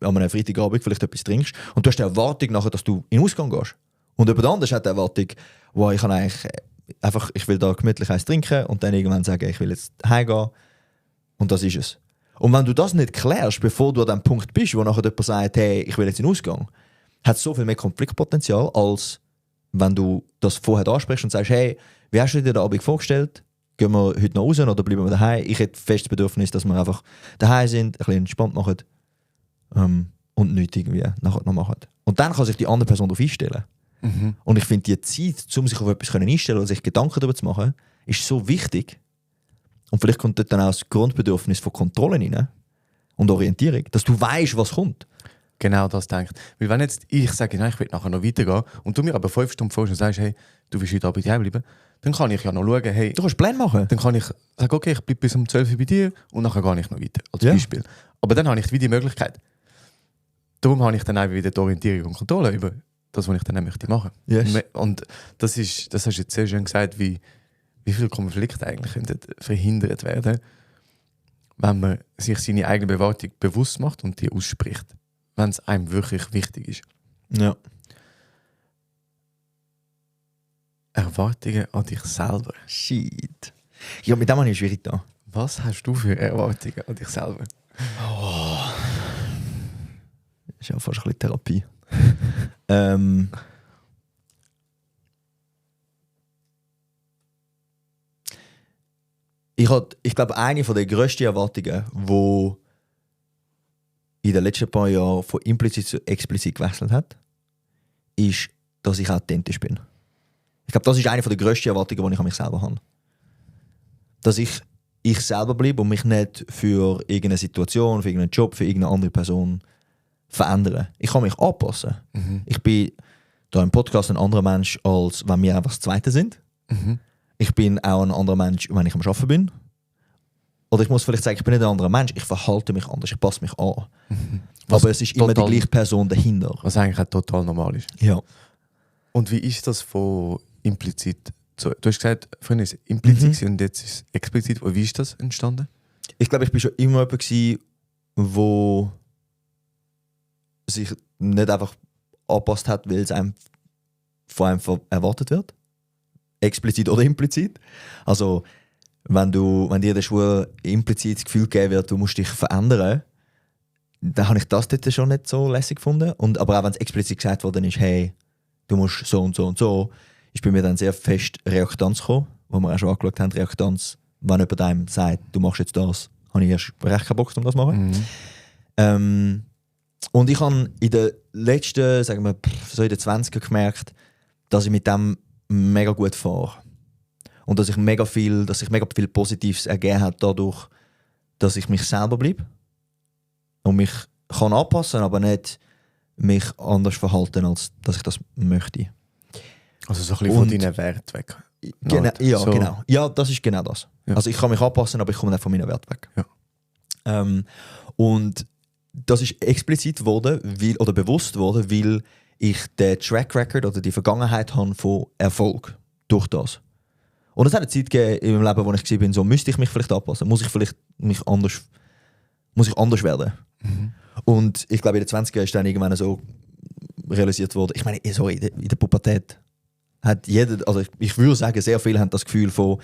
an einem Freitagabend vielleicht etwas trinkst und du hast die Erwartung nachher, dass du in den Ausgang gehst. Und jemand anderes hat die Erwartung, wow, ich kann eigentlich einfach, ich will da gemütlich eins trinken und dann irgendwann sagen, ich will jetzt heimgehen. Und das ist es. Und wenn du das nicht klärst, bevor du an dem Punkt bist, wo nachher jemand sagt, hey, ich will jetzt in den Ausgang, hat es so viel mehr Konfliktpotenzial, als wenn du das vorher ansprichst und sagst, hey, wie hast du dir den Abend vorgestellt? Gehen wir heute noch raus oder bleiben wir daheim? Ich hätte festes Bedürfnis, dass wir einfach daheim sind, ein bisschen entspannt machen und nichts irgendwie nachher noch machen. Und dann kann sich die andere Person darauf einstellen. Mhm. Und ich finde, die Zeit, um sich auf etwas einstellen oder sich Gedanken darüber zu machen, ist so wichtig. Und vielleicht kommt dort dann auch das Grundbedürfnis von Kontrolle rein und Orientierung, dass du weißt, was kommt. Genau das denkt. Weil wenn jetzt ich sage, nein, ich will nachher noch weitergehen und du mir aber 5 Stunden vorher sagst, hey, du willst heute Abend hier bleiben, dann kann ich ja noch schauen, hey, Du kannst Pläne machen. dann kann ich sagen, okay, ich bleibe bis um 12 Uhr bei dir und nachher gehe ich noch weiter, als Ja. Beispiel. Aber dann habe ich wieder die Möglichkeit. Darum habe ich dann auch wieder die Orientierung und Kontrolle über das, was ich dann auch möchte machen. Yes. Und das hast du jetzt sehr schön gesagt, wie viele Konflikte eigentlich verhindert werden, wenn man sich seine eigene Bewertung bewusst macht und die ausspricht, wenn es einem wirklich wichtig ist. Ja. Erwartungen an dich selber. Shit. Ja, mit dem habe ich schwierig da. Was hast du für Erwartungen an dich selber? Das ist ja fast ein bisschen Therapie. Ich glaube, eine der grössten Erwartungen, die in den letzten paar Jahren von implizit zu explizit gewechselt hat, ist, dass ich authentisch bin. Ich glaube, das ist eine der grössten Erwartungen, die ich an mich selber habe. Dass ich selber bleibe und mich nicht für irgendeine Situation, für irgendeinen Job, für irgendeine andere Person verändere. Ich kann mich anpassen. Mhm. Ich bin da im Podcast ein anderer Mensch, als wenn wir einfach das Zweite sind. Mhm. Ich bin auch ein anderer Mensch, wenn ich am Arbeiten bin. Oder ich muss vielleicht sagen, ich bin nicht ein anderer Mensch, ich verhalte mich anders, ich passe mich an. Was Aber es ist immer die total- gleiche Person dahinter. Was eigentlich auch total normal ist. Ja. Und wie ist das von implizit zu... Du hast gesagt, vorhin ist es implizit gewesen und jetzt ist es explizit. Wie ist das entstanden? Ich glaube, ich bin schon immer jemand gewesen, wo sich nicht einfach angepasst hat, weil es einem von einem erwartet wird. Explizit oder implizit. Also, wenn dir in der Schule implizit das Gefühl gegeben wird, du musst dich verändern, dann habe ich das dort schon nicht so lässig gefunden. Aber auch wenn es explizit gesagt worden ist, hey, du musst so und so und so, ist bei mir dann sehr fest Reaktanz gekommen, wo wir auch schon angeschaut haben, Reaktanz, wenn jemand einem sagt, du machst jetzt das, habe ich erst recht keinen Bock, um das zu machen. Und ich habe in den letzten, sagen wir, so in den 20er gemerkt, dass ich mit dem mega gut fahre. Und dass sich mega viel Positives ergeben hat dadurch, dass ich mich selber bleibe und mich kann anpassen, aber nicht mich anders verhalten, als dass ich das möchte. Also so ein bisschen von deinen Werten weg. Genau, ja, So. genau. Ja, das ist genau das. Ja. Also ich kann mich anpassen, aber ich komme nicht von meinen Werten weg. Ja. Und das ist explizit geworden, oder bewusst geworden, weil ich den Track Record oder die Vergangenheit habe von Erfolg durch das. Und es hat eine Zeit gegeben in meinem Leben, wo ich war, so müsste ich mich vielleicht anpassen, muss ich vielleicht anders werden. Und ich glaube, in den 20er ist dann irgendwann so realisiert worden, ich meine, so in der Pubertät hat jeder, also ich würde sagen, sehr viele haben das Gefühl von,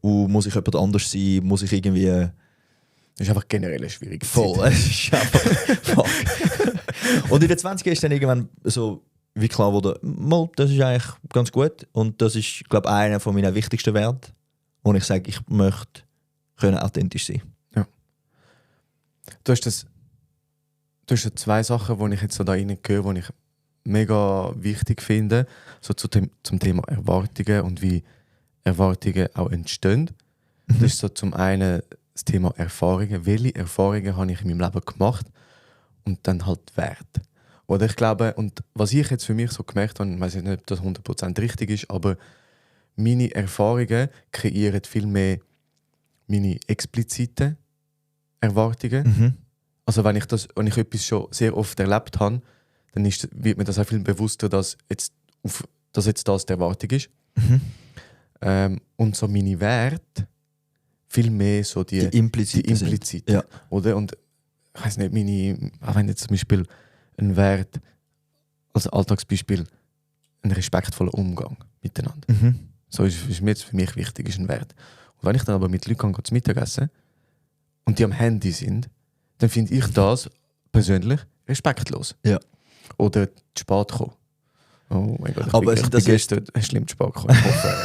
muss ich jemand anders sein, muss ich irgendwie... Das ist einfach generell eine schwierige Voll, Zeit. es ist einfach fuck. Und in den 20er ist dann irgendwann so wie klar geworden, mal, das ist eigentlich ganz gut und das ist, glaube ich, einer von meinen wichtigsten Werten, wo ich sage, ich möchte können authentisch sein. Ja. Du hast ja zwei Sachen, die ich jetzt so da rein höre, die ich mega wichtig finde, so zum Thema Erwartungen und wie Erwartungen auch entstehen. Das ist so zum einen das Thema Erfahrungen. Welche Erfahrungen habe ich in meinem Leben gemacht? Und dann halt Wert. Oder ich glaube, und was ich jetzt für mich so gemerkt habe, ich weiß nicht, ob das 100% richtig ist, aber meine Erfahrungen kreieren viel mehr meine expliziten Erwartungen. Also wenn ich etwas schon sehr oft erlebt habe, dann wird mir das auch viel bewusster, dass jetzt das die Erwartung ist. Und so meine Werte viel mehr so die impliziten. Ja. Oder? Und ich weiß nicht, auch wenn jetzt zum Beispiel ein Wert, als Alltagsbeispiel, ein respektvoller Umgang miteinander. So ist mir jetzt für mich wichtig, ist ein Wert. Und wenn ich dann aber mit Leuten zu Mittagessen und die am Handy sind, dann finde ich das persönlich respektlos. Ja. Oder zu spät kommen. Oh mein Gott, ich bin gestern schlimm zu spät gekommen.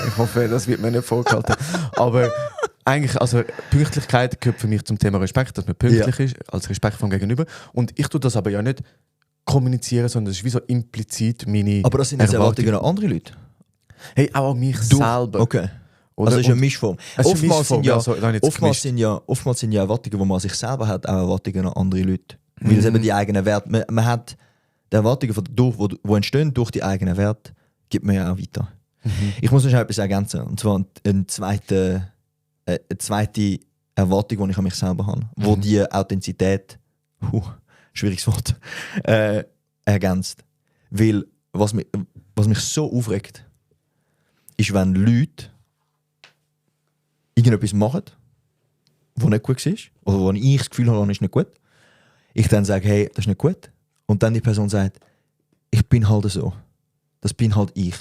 Ich hoffe, das wird mir nicht vorgehalten. Aber eigentlich, also Pünktlichkeit gehört für mich zum Thema Respekt, dass man pünktlich ist, als Respekt vom Gegenüber. Und ich tue das aber ja nicht kommunizieren, sondern es ist wie so implizit meine Aber das sind jetzt Erwartungen an andere Leute? Hey, auch an mich selber. Okay. Oder? Also es ist eine Mischform. Es ist eine Mischform, Oftmals sind ja Erwartungen, die man an sich selber hat, auch Erwartungen an andere Leute. Weil es eben die eigenen Werte, man hat die Erwartungen, die entstehen durch die eigenen Werte, gibt man ja auch weiter. Ich muss noch schnell etwas ergänzen. Und zwar eine zweite Erwartung, die ich an mich selber habe, wo die Authentizität, schwieriges Wort, ergänzt. Weil was mich so aufregt, ist, wenn Leute irgendetwas machen, was nicht gut ist, oder wo ich das Gefühl habe, das ist nicht gut, ich dann sage, hey, das ist nicht gut, und dann die Person sagt, ich bin halt so. Das bin halt ich.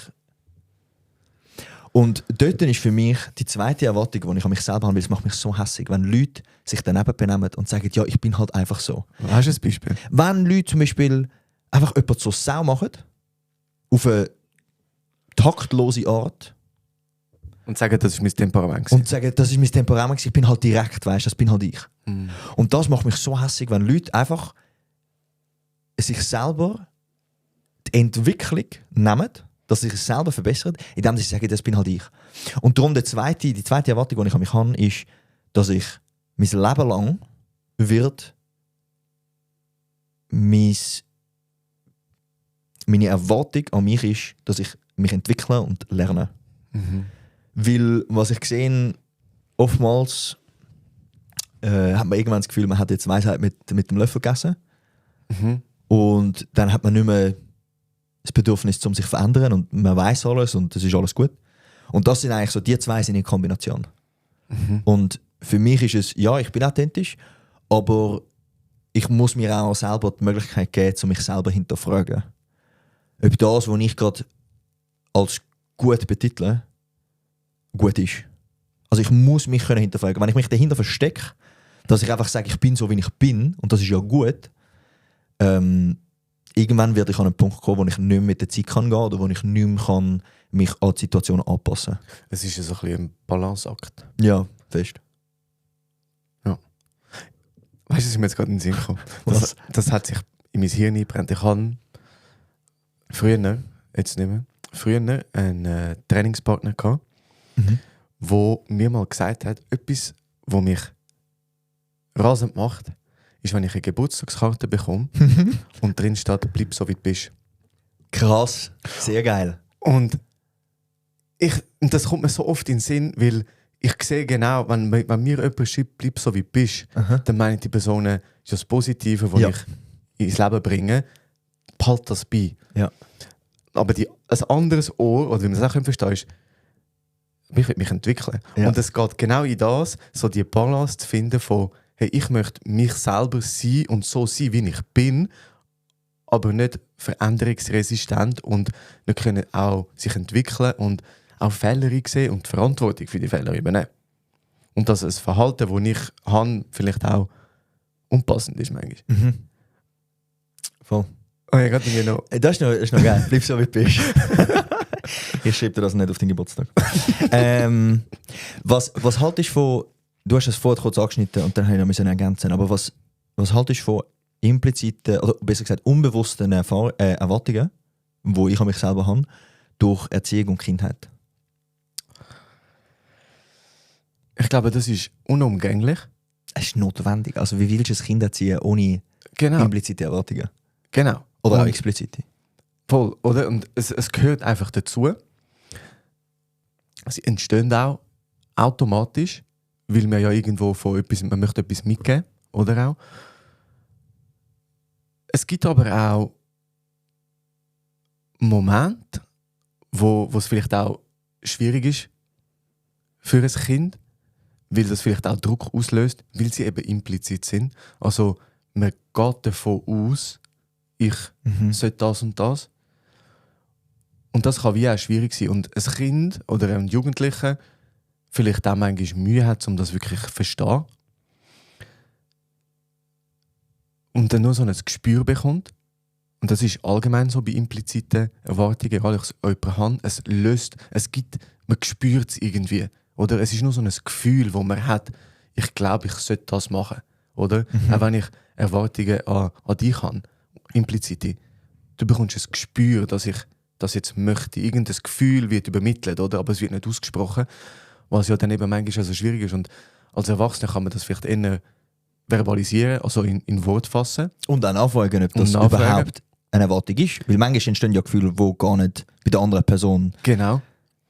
Und dort ist für mich die zweite Erwartung, die ich an mich selber habe, weil es macht mich so hässig, wenn Leute sich daneben benehmen und sagen, ja, ich bin halt einfach so. Hast du ein Beispiel? Wenn Leute zum Beispiel einfach jemand so Sau machen, auf eine taktlose Art, und sagen, das ist mein Temperament. und sagen, das ist mein Temperament, ich bin halt direkt, weißt, das bin halt ich. Und das macht mich so hässig, wenn Leute einfach sich selber die Entwicklung nehmen, dass sie sich selber verbessern, indem sie sagen, das bin halt ich. Und darum die zweite Erwartung, die ich an mich habe, ist, dass ich mein Leben lang wird meine Erwartung an mich ist, dass ich mich entwickle und lerne. Weil, was ich sehe, oftmals hat man irgendwann das Gefühl, man hat jetzt Weisheit mit dem Löffel gegessen. Mhm. Und dann hat man nicht mehr das Bedürfnis, um sich zu verändern und man weiß alles und das ist alles gut. Und das sind eigentlich so, die zwei sind in Kombination. Mhm. Und für mich ist es, ja, ich bin authentisch, aber ich muss mir auch selber die Möglichkeit geben, um mich selber hinterfragen. Ob das, was ich gerade als gut betitle, gut ist. Also ich muss mich hinterfragen. Wenn ich mich dahinter verstecke, dass ich einfach sage, ich bin so, wie ich bin, und das ist ja gut, irgendwann werde ich an einen Punkt kommen, wo ich nicht mehr mit der Zeit kann gehen oder wo ich nicht mehr kann mich an die Situation anpassen kann. Es ist so ein bisschen ein Balanceakt. Ja, fest. Weißt du, was mir jetzt gerade in den Sinn kam? Das hat sich in mein Hirn eingebrannt. Ich hatte früher, jetzt nicht mehr, einen Trainingspartner gehabt, wo mir mal gesagt hat, etwas, was mich rasend macht, ist, wenn ich eine Geburtstagskarte bekomme und drin steht, bleib so wie du bist. Krass, sehr geil. Und das kommt mir so oft in den Sinn, weil ich sehe genau, wenn mir jemand schreibt, bleib so wie du bist, dann meine die Person, ist das Positive, das ich ins Leben bringe, behalt das bei. Ja. Aber ein anderes Ohr, oder wie man das auch verstehen ist, ich will mich entwickeln. Ja. Und es geht genau in das, so die Balance zu finden von, hey, ich möchte mich selber sein und so sein, wie ich bin, aber nicht veränderungsresistent und nicht können auch sich entwickeln und auch Fehler einsehen und die Verantwortung für die Fehler übernehmen. Und dass ein Verhalten, das ich habe, vielleicht auch unpassend ist manchmal. Voll. Oh, ja, gerade noch. Das ist noch geil. Bleib so, wie du bist. Ich schreibe dir das nicht auf den Geburtstag. Was haltest du von... Du hast es vorher kurz angeschnitten und dann habe ich noch ergänzen. Aber was haltest du von impliziten, oder besser gesagt unbewussten Erwartungen, die ich an mich selber habe, durch Erziehung und Kindheit? Ich glaube, das ist unumgänglich. Es ist notwendig. Also wie willst du ein Kind erziehen ohne implizite Erwartungen? Genau. Oder auch Und explizite? voll, oder? Und es gehört einfach dazu. Sie entstehen auch automatisch, weil man ja irgendwo von etwas, man möchte etwas mitgeben, oder auch. Es gibt aber auch Momente, wo es vielleicht auch schwierig ist für ein Kind, weil das vielleicht auch Druck auslöst, weil sie eben implizit sind. Also man geht davon aus, ich sollte das und das. Und das kann wie auch schwierig sein. Und ein Kind oder ein Jugendlicher vielleicht auch manchmal Mühe hat, um das wirklich zu verstehen. Und dann nur so ein Gespür bekommt. Und das ist allgemein so bei impliziten Erwartungen, egal ob ich jemanden habe, man spürt es irgendwie. Oder es ist nur so ein Gefühl, das man hat, ich glaube, ich sollte das machen. Oder? Auch wenn ich Erwartungen an dich habe, implizite. Du bekommst ein Gespür, dass ich das jetzt möchte. Irgendein Gefühl wird übermittelt, oder? Aber es wird nicht ausgesprochen, was ja dann eben manchmal so schwierig ist. Und als Erwachsener kann man das vielleicht eher verbalisieren, also in Wort fassen. Und dann nachfragen, ob das überhaupt eine Erwartung ist. Weil manchmal entstehen ja Gefühle, die gar nicht bei der anderen Person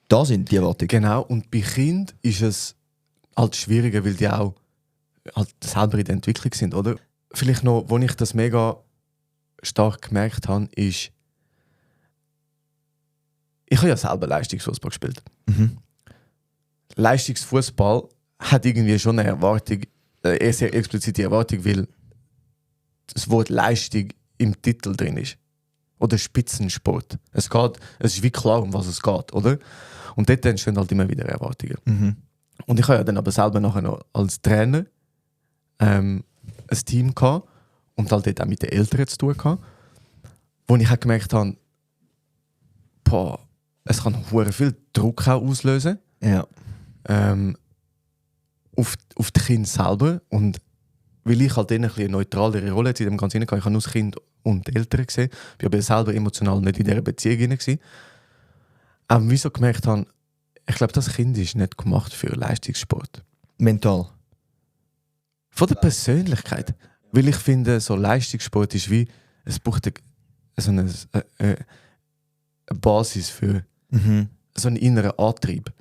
da sind, die Erwartungen. Genau, und bei Kindern ist es halt schwieriger, weil die auch halt selber in der Entwicklung sind, oder? Vielleicht noch, wo ich das mega stark gemerkt habe, ist, ich habe ja selber Leistungsfußball gespielt. Leistungsfußball hat irgendwie schon eine Erwartung, eine sehr explizite Erwartung, weil das Wort Leistung im Titel drin ist. Oder Spitzensport. Es ist wie klar, um was es geht, oder? Und dort entstehen halt immer wieder Erwartungen. Und ich habe ja dann aber selber nachher noch als Trainer ein Team gehabt und halt dort auch mit den Eltern zu tun gehabt, wo ich auch gemerkt habe, es kann hure viel Druck auch auslösen. Ja. Auf die Kinder selber. Und weil ich halt eine neutralere Rolle in dem Ganzen hatte, ich habe nur das Kind und die Eltern gesehen. Ich war aber selber emotional nicht in dieser Beziehung gewesen. Aber wieso gemerkt habe, ich glaube, das Kind ist nicht gemacht für Leistungssport. Mental. Von der Persönlichkeit. Weil ich finde, so Leistungssport ist wie, es braucht eine Basis für so einen inneren Antrieb.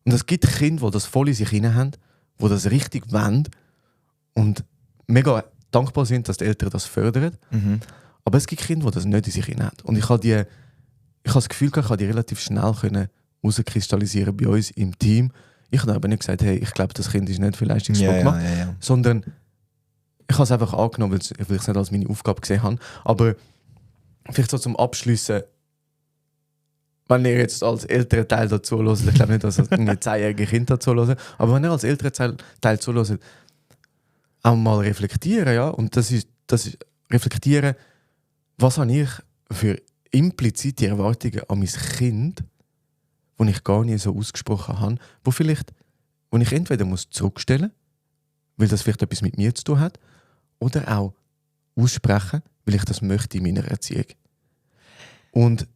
Und es gibt Kinder, die das voll in sich hinein haben, die das richtig wollen und mega dankbar sind, dass die Eltern das fördern. Aber es gibt Kinder, die das nicht in sich haben. Und ich habe das Gefühl, ich habe die relativ schnell herauskristallisieren bei uns im Team. Ich habe aber nicht gesagt, hey, ich glaube, das Kind ist nicht für Leistungssport gemacht, sondern ich habe es einfach angenommen, weil ich es nicht als meine Aufgabe gesehen habe. Aber vielleicht so zum Abschliessen, wenn ihr jetzt als älterer Teil dazu hört, ich glaube nicht, dass ein 10-jähriges Kind dazu hört, aber wenn ihr als älterer Teil zuhört, auch mal reflektieren, ja, und das ist reflektieren, was habe ich für implizite Erwartungen an mein Kind, die ich gar nicht so ausgesprochen habe, wo ich entweder zurückstellen muss, weil das vielleicht etwas mit mir zu tun hat, oder auch aussprechen, weil ich das möchte in meiner Erziehung. Und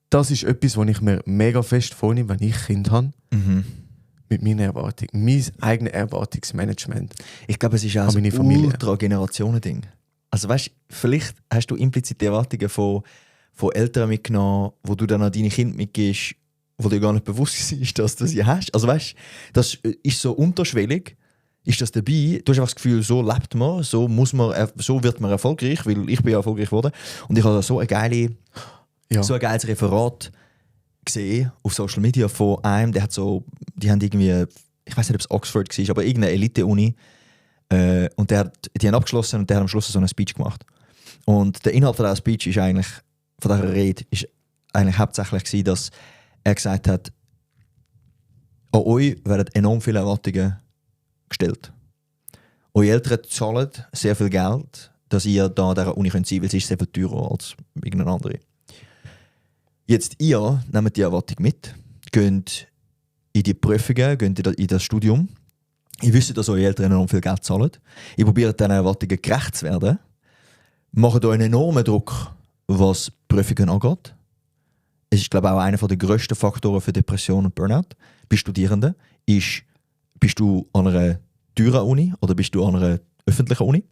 das ist etwas, was ich mir mega fest vornehme, wenn ich Kind habe, mit meiner Erwartung. Mein eigenes Erwartungsmanagement. Ich glaube, es ist auch ein Ultra-Generationen-Ding. Also weißt, vielleicht hast du implizite Erwartungen von Eltern mitgenommen, wo du dann an deine Kinder mitgibst, wo dir gar nicht bewusst ist, dass du sie hast. Also weißt, das ist so unterschwellig. Ist das dabei? Du hast einfach das Gefühl, so lebt man, so wird man erfolgreich, weil ich bin ja erfolgreich geworden. Und ich habe so ein geiles Referat gesehen auf Social Media von einem, die haben irgendwie, ich weiß nicht, ob es Oxford war, aber irgendeine Elite-Uni. Und die haben abgeschlossen und der hat am Schluss so einen Speech gemacht. Und der Inhalt von dieser Speech ist eigentlich, von dieser Rede, ist eigentlich hauptsächlich gewesen, dass er gesagt hat, an euch werden enorm viele Erwartungen gestellt. Eure Eltern zahlen sehr viel Geld, dass ihr da an dieser Uni sein könnt, weil sie ist sehr viel teurer als irgendeine andere. Jetzt ihr nehmt die Erwartung mit, geht in die Prüfungen, geht in das Studium. Ihr wisst, dass eure Eltern enorm viel Geld zahlen. Ihr probiert diesen Erwartungen gerecht zu werden. Macht euch einen enormen Druck, was Prüfungen angeht. Es ist, glaube ich, auch einer der grössten Faktoren für Depression und Burnout. Bei Studierenden bist du an einer teuren Uni oder bist du an einer öffentlichen Uni.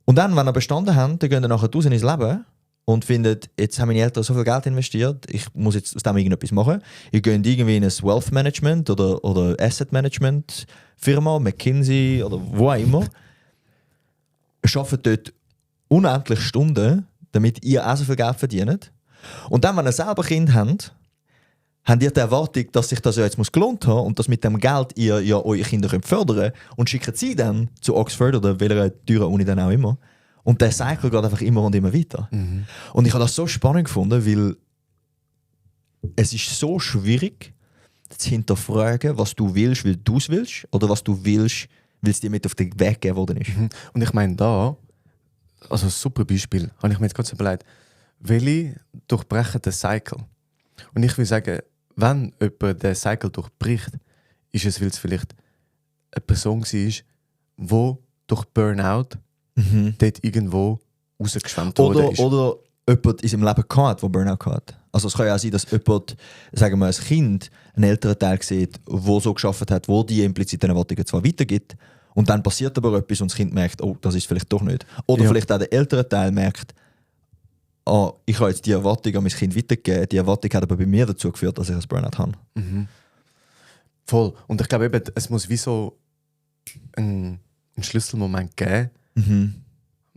Und dann, wenn ihr bestanden habt, dann geht ihr nachher raus ins Leben und findet, jetzt haben meine Eltern so viel Geld investiert, ich muss jetzt aus dem irgendetwas machen. Ihr geht irgendwie in ein Wealth Management oder Asset Management Firma, McKinsey oder wo auch immer. Arbeitet dort unendlich Stunden, damit ihr auch so viel Geld verdient. Und dann, wenn ihr selber Kind habt ihr die Erwartung, dass sich das ja jetzt gelohnt haben und dass mit dem Geld ihr ja eure Kinder fördern könnt und schickt sie dann zu Oxford oder welcher teuren Uni dann auch immer. Und der Cycle geht einfach immer und immer weiter. Und ich habe das so spannend gefunden, weil es ist so schwierig zu hinterfragen, was du willst, weil du es willst, oder was du willst, weil es dir mit auf den Weg gegeben worden ist. Und ich meine also ein super Beispiel, habe ich mir jetzt gerade überlegt, welche durchbrechen den Cycle. Und ich will sagen, wenn jemand den Cycle durchbricht, ist es, weil es vielleicht eine Person war, die durch Burnout dort irgendwo rausgeschwemmt wurde. Oder jemand in seinem Leben hatte, der Burnout hatte. Also es kann ja auch sein, dass jemand, sagen wir ein Kind, einen älteren Teil sieht, der so geschafft hat, wo die impliziten Erwartungen zwar weitergibt, und dann passiert aber etwas und das Kind merkt, oh, das ist vielleicht doch nicht. Oder vielleicht auch der ältere Teil merkt, ich habe jetzt die Erwartung an mein Kind weitergegeben, die Erwartung hat aber bei mir dazu geführt, dass ich ein Burnout habe. Voll. Und ich glaube eben, es muss wie so einen Schlüsselmoment geben.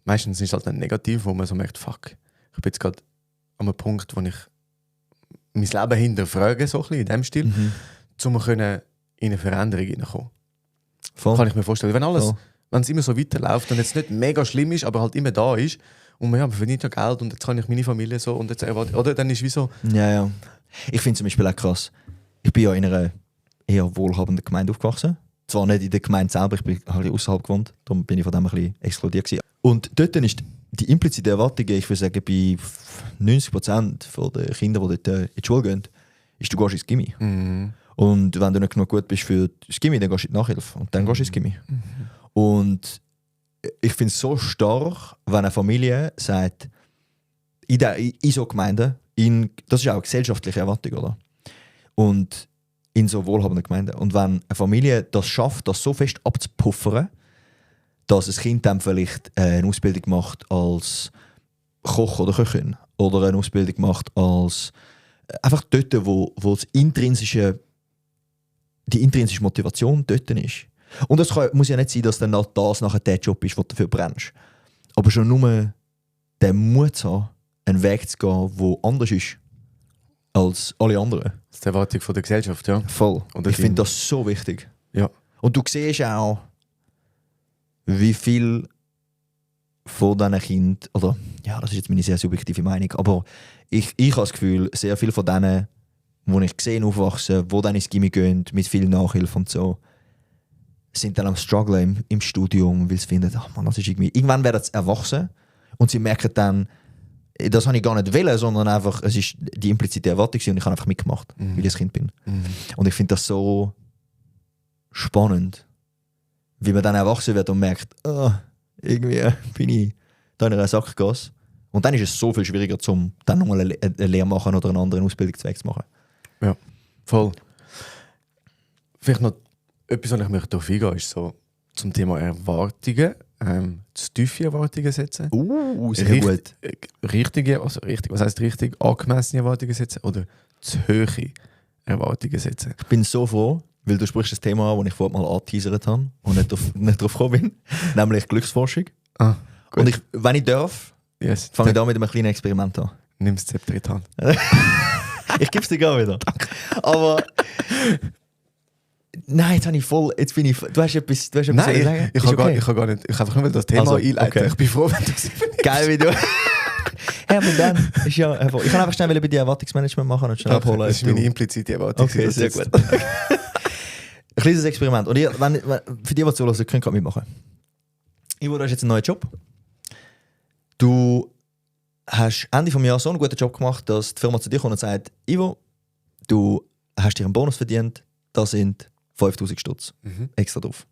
Meistens ist es halt dann negativ, wo man so merkt, fuck, ich bin jetzt gerade an einem Punkt, wo ich mein Leben hinterfrage, so ein bisschen in diesem Stil, um in eine Veränderung hineinkommen. Kann ich mir vorstellen. Wenn es immer so weiterläuft und jetzt nicht mega schlimm ist, aber halt immer da ist, und man verdient ja Geld und jetzt kann ich meine Familie so und jetzt erwartet, oder dann ist wie so... Ja. Ich finde zum Beispiel auch krass, ich bin ja in einer eher wohlhabenden Gemeinde aufgewachsen. Zwar nicht in der Gemeinde selber, ich bin halt außerhalb gewohnt, darum bin ich von dem ein bisschen exkludiert gewesen. Und dort ist die implizite Erwartung, ich würde sagen, bei 90% der Kinder, die dort in die Schule gehen, ist, du gehst ins Gymi. Und wenn du nicht genug gut bist für das Gymi, dann gehst du in die Nachhilfe und dann gehst du ins Gymi. Und ich finde es so stark, wenn eine Familie sagt, in so Gemeinden, das ist auch eine gesellschaftliche Erwartung, oder? Und in so wohlhabenden Gemeinden. Und wenn eine Familie das schafft, das so fest abzupuffern, dass ein Kind dann vielleicht eine Ausbildung macht als Koch oder Köchin oder eine Ausbildung macht als einfach dort, wo die intrinsische Motivation dort ist. Und es muss ja nicht sein, dass dann das nachher der Job ist, wo du dafür brennst. Aber schon nur den Mut zu haben, einen Weg zu gehen, der anders ist als alle anderen. Das ist die Erwartung von der Gesellschaft, ja. Voll. Oder Ich finde das so wichtig. Ja. Und du siehst auch, wie viel von diesen Kindern, oder ja, das ist jetzt meine sehr subjektive Meinung, aber ich habe das Gefühl, sehr viele von denen, die ich gesehen aufwachsen, die dann ins Gimmi gehen, mit viel Nachhilfe und so, sind dann am Strugglen im Studium, weil sie finden, ach man, das ist irgendwie... Irgendwann werden sie erwachsen und sie merken dann, das habe ich gar nicht wollen, sondern einfach, es ist die implizite Erwartung und ich habe einfach mitgemacht, weil ich ein Kind bin. Und ich finde das so spannend, wie man dann erwachsen wird und merkt, irgendwie bin ich da in einer Sackgasse. Und dann ist es so viel schwieriger, um dann nochmal eine Lehre machen oder einen anderen Ausbildungszweig zu machen. Ja, voll. Vielleicht noch etwas, was ich möchte darauf eingehen, ist so zum Thema Erwartungen. Zu tiefe Erwartungen setzen. Sehr gut. Was heisst richtig? Angemessene Erwartungen setzen oder zu hohe Erwartungen setzen? Ich bin so froh, weil du sprichst das Thema an, das ich vorhin mal angeteasert habe und nicht drauf gekommen bin, nämlich Glücksforschung. Gut. Und wenn ich darf, fange ich da mit einem kleinen Experiment an. Nimm das Zepter in die Hand. Ich gebe es dir gar wieder. Aber nein, jetzt habe ich voll. Jetzt bin ich. Du hast etwas zu sagen. Nein, ich habe gar nicht. Ich habe einfach nur das Thema einleiten. Okay. Ich bin froh, wenn du es übernimmst. Geil, wie du. Aber dann ist ja einfach. Ich kann einfach schnell bei dir Erwartungsmanagement machen und schnell abholen. Das ist meine implizite Erwartung. Okay, sehr gut. Ein kleines Experiment. Und für die, die zuhören, können gerade mitmachen. Ivo, du hast jetzt einen neuen Job. Du hast Ende des Jahres so einen guten Job gemacht, dass die Firma zu dir kommt und sagt, Ivo, du hast dir einen Bonus verdient, da sind 5'000 Stutz extra drauf.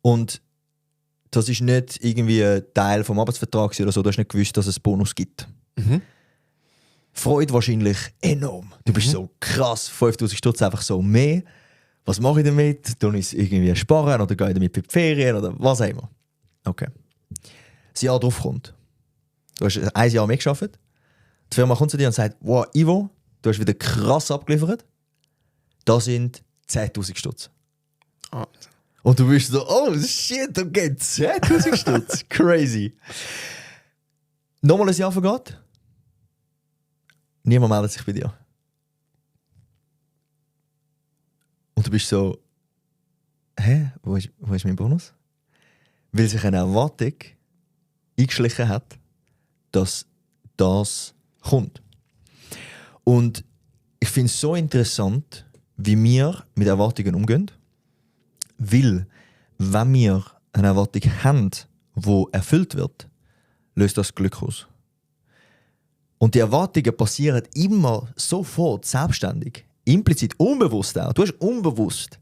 Und das ist nicht irgendwie ein Teil vom Arbeitsvertrag oder so, du hast nicht gewusst, dass es einen Bonus gibt. Freude wahrscheinlich enorm. Du bist so krass, 5'000 Stutz einfach so mehr. Was mache ich damit? Tue ich es irgendwie sparen oder gehe ich damit für die Ferien oder was auch immer? Okay. Das Jahr drauf kommt. Du hast ein Jahr mehr gearbeitet. Die Firma kommt zu dir und sagt, wow, Ivo, du hast wieder krass abgeliefert. Da sind 10'000 Stutz. Und du bist so, oh shit, okay, 10'000 Stutz. Crazy. Nochmal ein Jahr vergeht. Niemand meldet sich bei dir. Und du bist so, hä, wo ist mein Bonus? Weil sich eine Erwartung eingeschlichen hat, dass das kommt. Und ich finde es so interessant, wie wir mit Erwartungen umgehen. Weil, wenn wir eine Erwartung haben, die erfüllt wird, löst das Glück aus. Und die Erwartungen passieren immer sofort, selbstständig. Implizit, unbewusst auch. Du hast unbewusst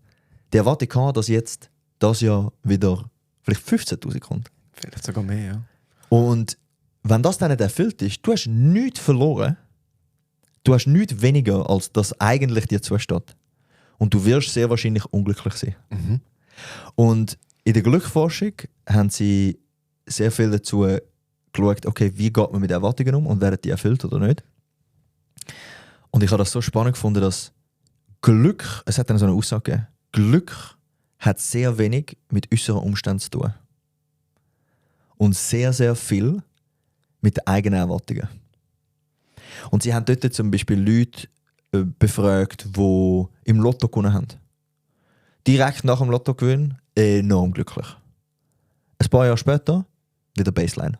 die Erwartung gehabt, dass jetzt das Jahr wieder vielleicht 15'000 kommt. Vielleicht sogar mehr, ja. Und wenn das dann nicht erfüllt ist, du hast nichts verloren. Du hast nichts weniger, als das eigentlich dir zusteht. Und du wirst sehr wahrscheinlich unglücklich sein. Und in der Glücksforschung haben sie sehr viel dazu geschaut, okay, wie geht man mit Erwartungen um und werden die erfüllt oder nicht. Und ich habe das so spannend gefunden, dass Glück, es hat dann so eine Aussage gegeben, Glück hat sehr wenig mit äußeren Umständen zu tun. Und sehr, sehr viel mit den eigenen Erwartungen. Und sie haben dort zum Beispiel Leute befragt, die im Lotto gewonnen haben. Direkt nach dem Lottogewinn enorm glücklich. Ein paar Jahre später wieder Baseline.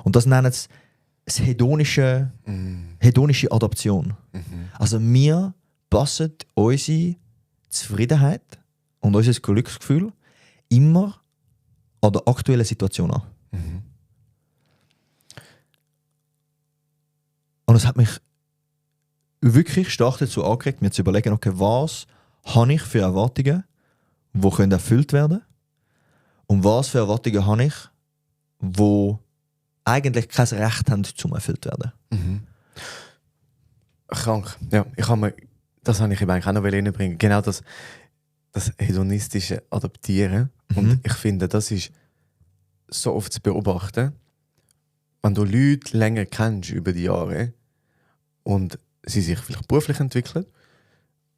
Und das nennen sie das hedonische Adaption. Also wir passen unsere Zufriedenheit und unser Glücksgefühl immer an der aktuellen Situation an. Und es hat mich wirklich stark dazu angeregt, mir zu überlegen, okay, was habe ich für Erwartungen, die erfüllt werden können? Und was für Erwartungen habe ich, die eigentlich kein Recht haben, zum erfüllt werden? Krank. Ja, das habe ich eben eigentlich auch noch reinbringen. Genau das hedonistische Adaptieren. Und ich finde, das ist so oft zu beobachten, wenn du Leute länger kennst über die Jahre und sie sich vielleicht beruflich entwickeln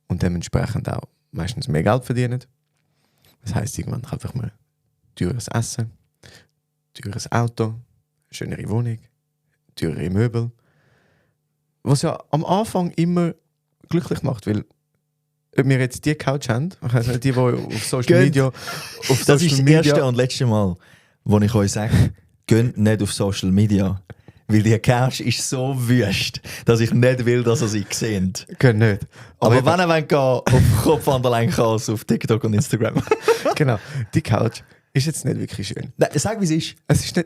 und dementsprechend auch meistens mehr Geld verdienen, Das heisst, irgendwann kaufe ich mir teures Essen, teures Auto, schönere Wohnung, teurere Möbel. Was ja am Anfang immer glücklich macht, weil ob wir jetzt die Couch haben, ich weiss nicht, die auf Social Media... Das ist das erste und letzte Mal, wo ich euch sage, geht nicht auf Social Media. Weil die Couch ist so wüst, dass ich nicht will, dass ihr sie seht. Geht nicht. Aber eben, wenn ihr wollt, auf Kopf an der Lenkas auf TikTok und Instagram. genau, die Couch ist jetzt nicht wirklich schön. Nein, sag wie es ist.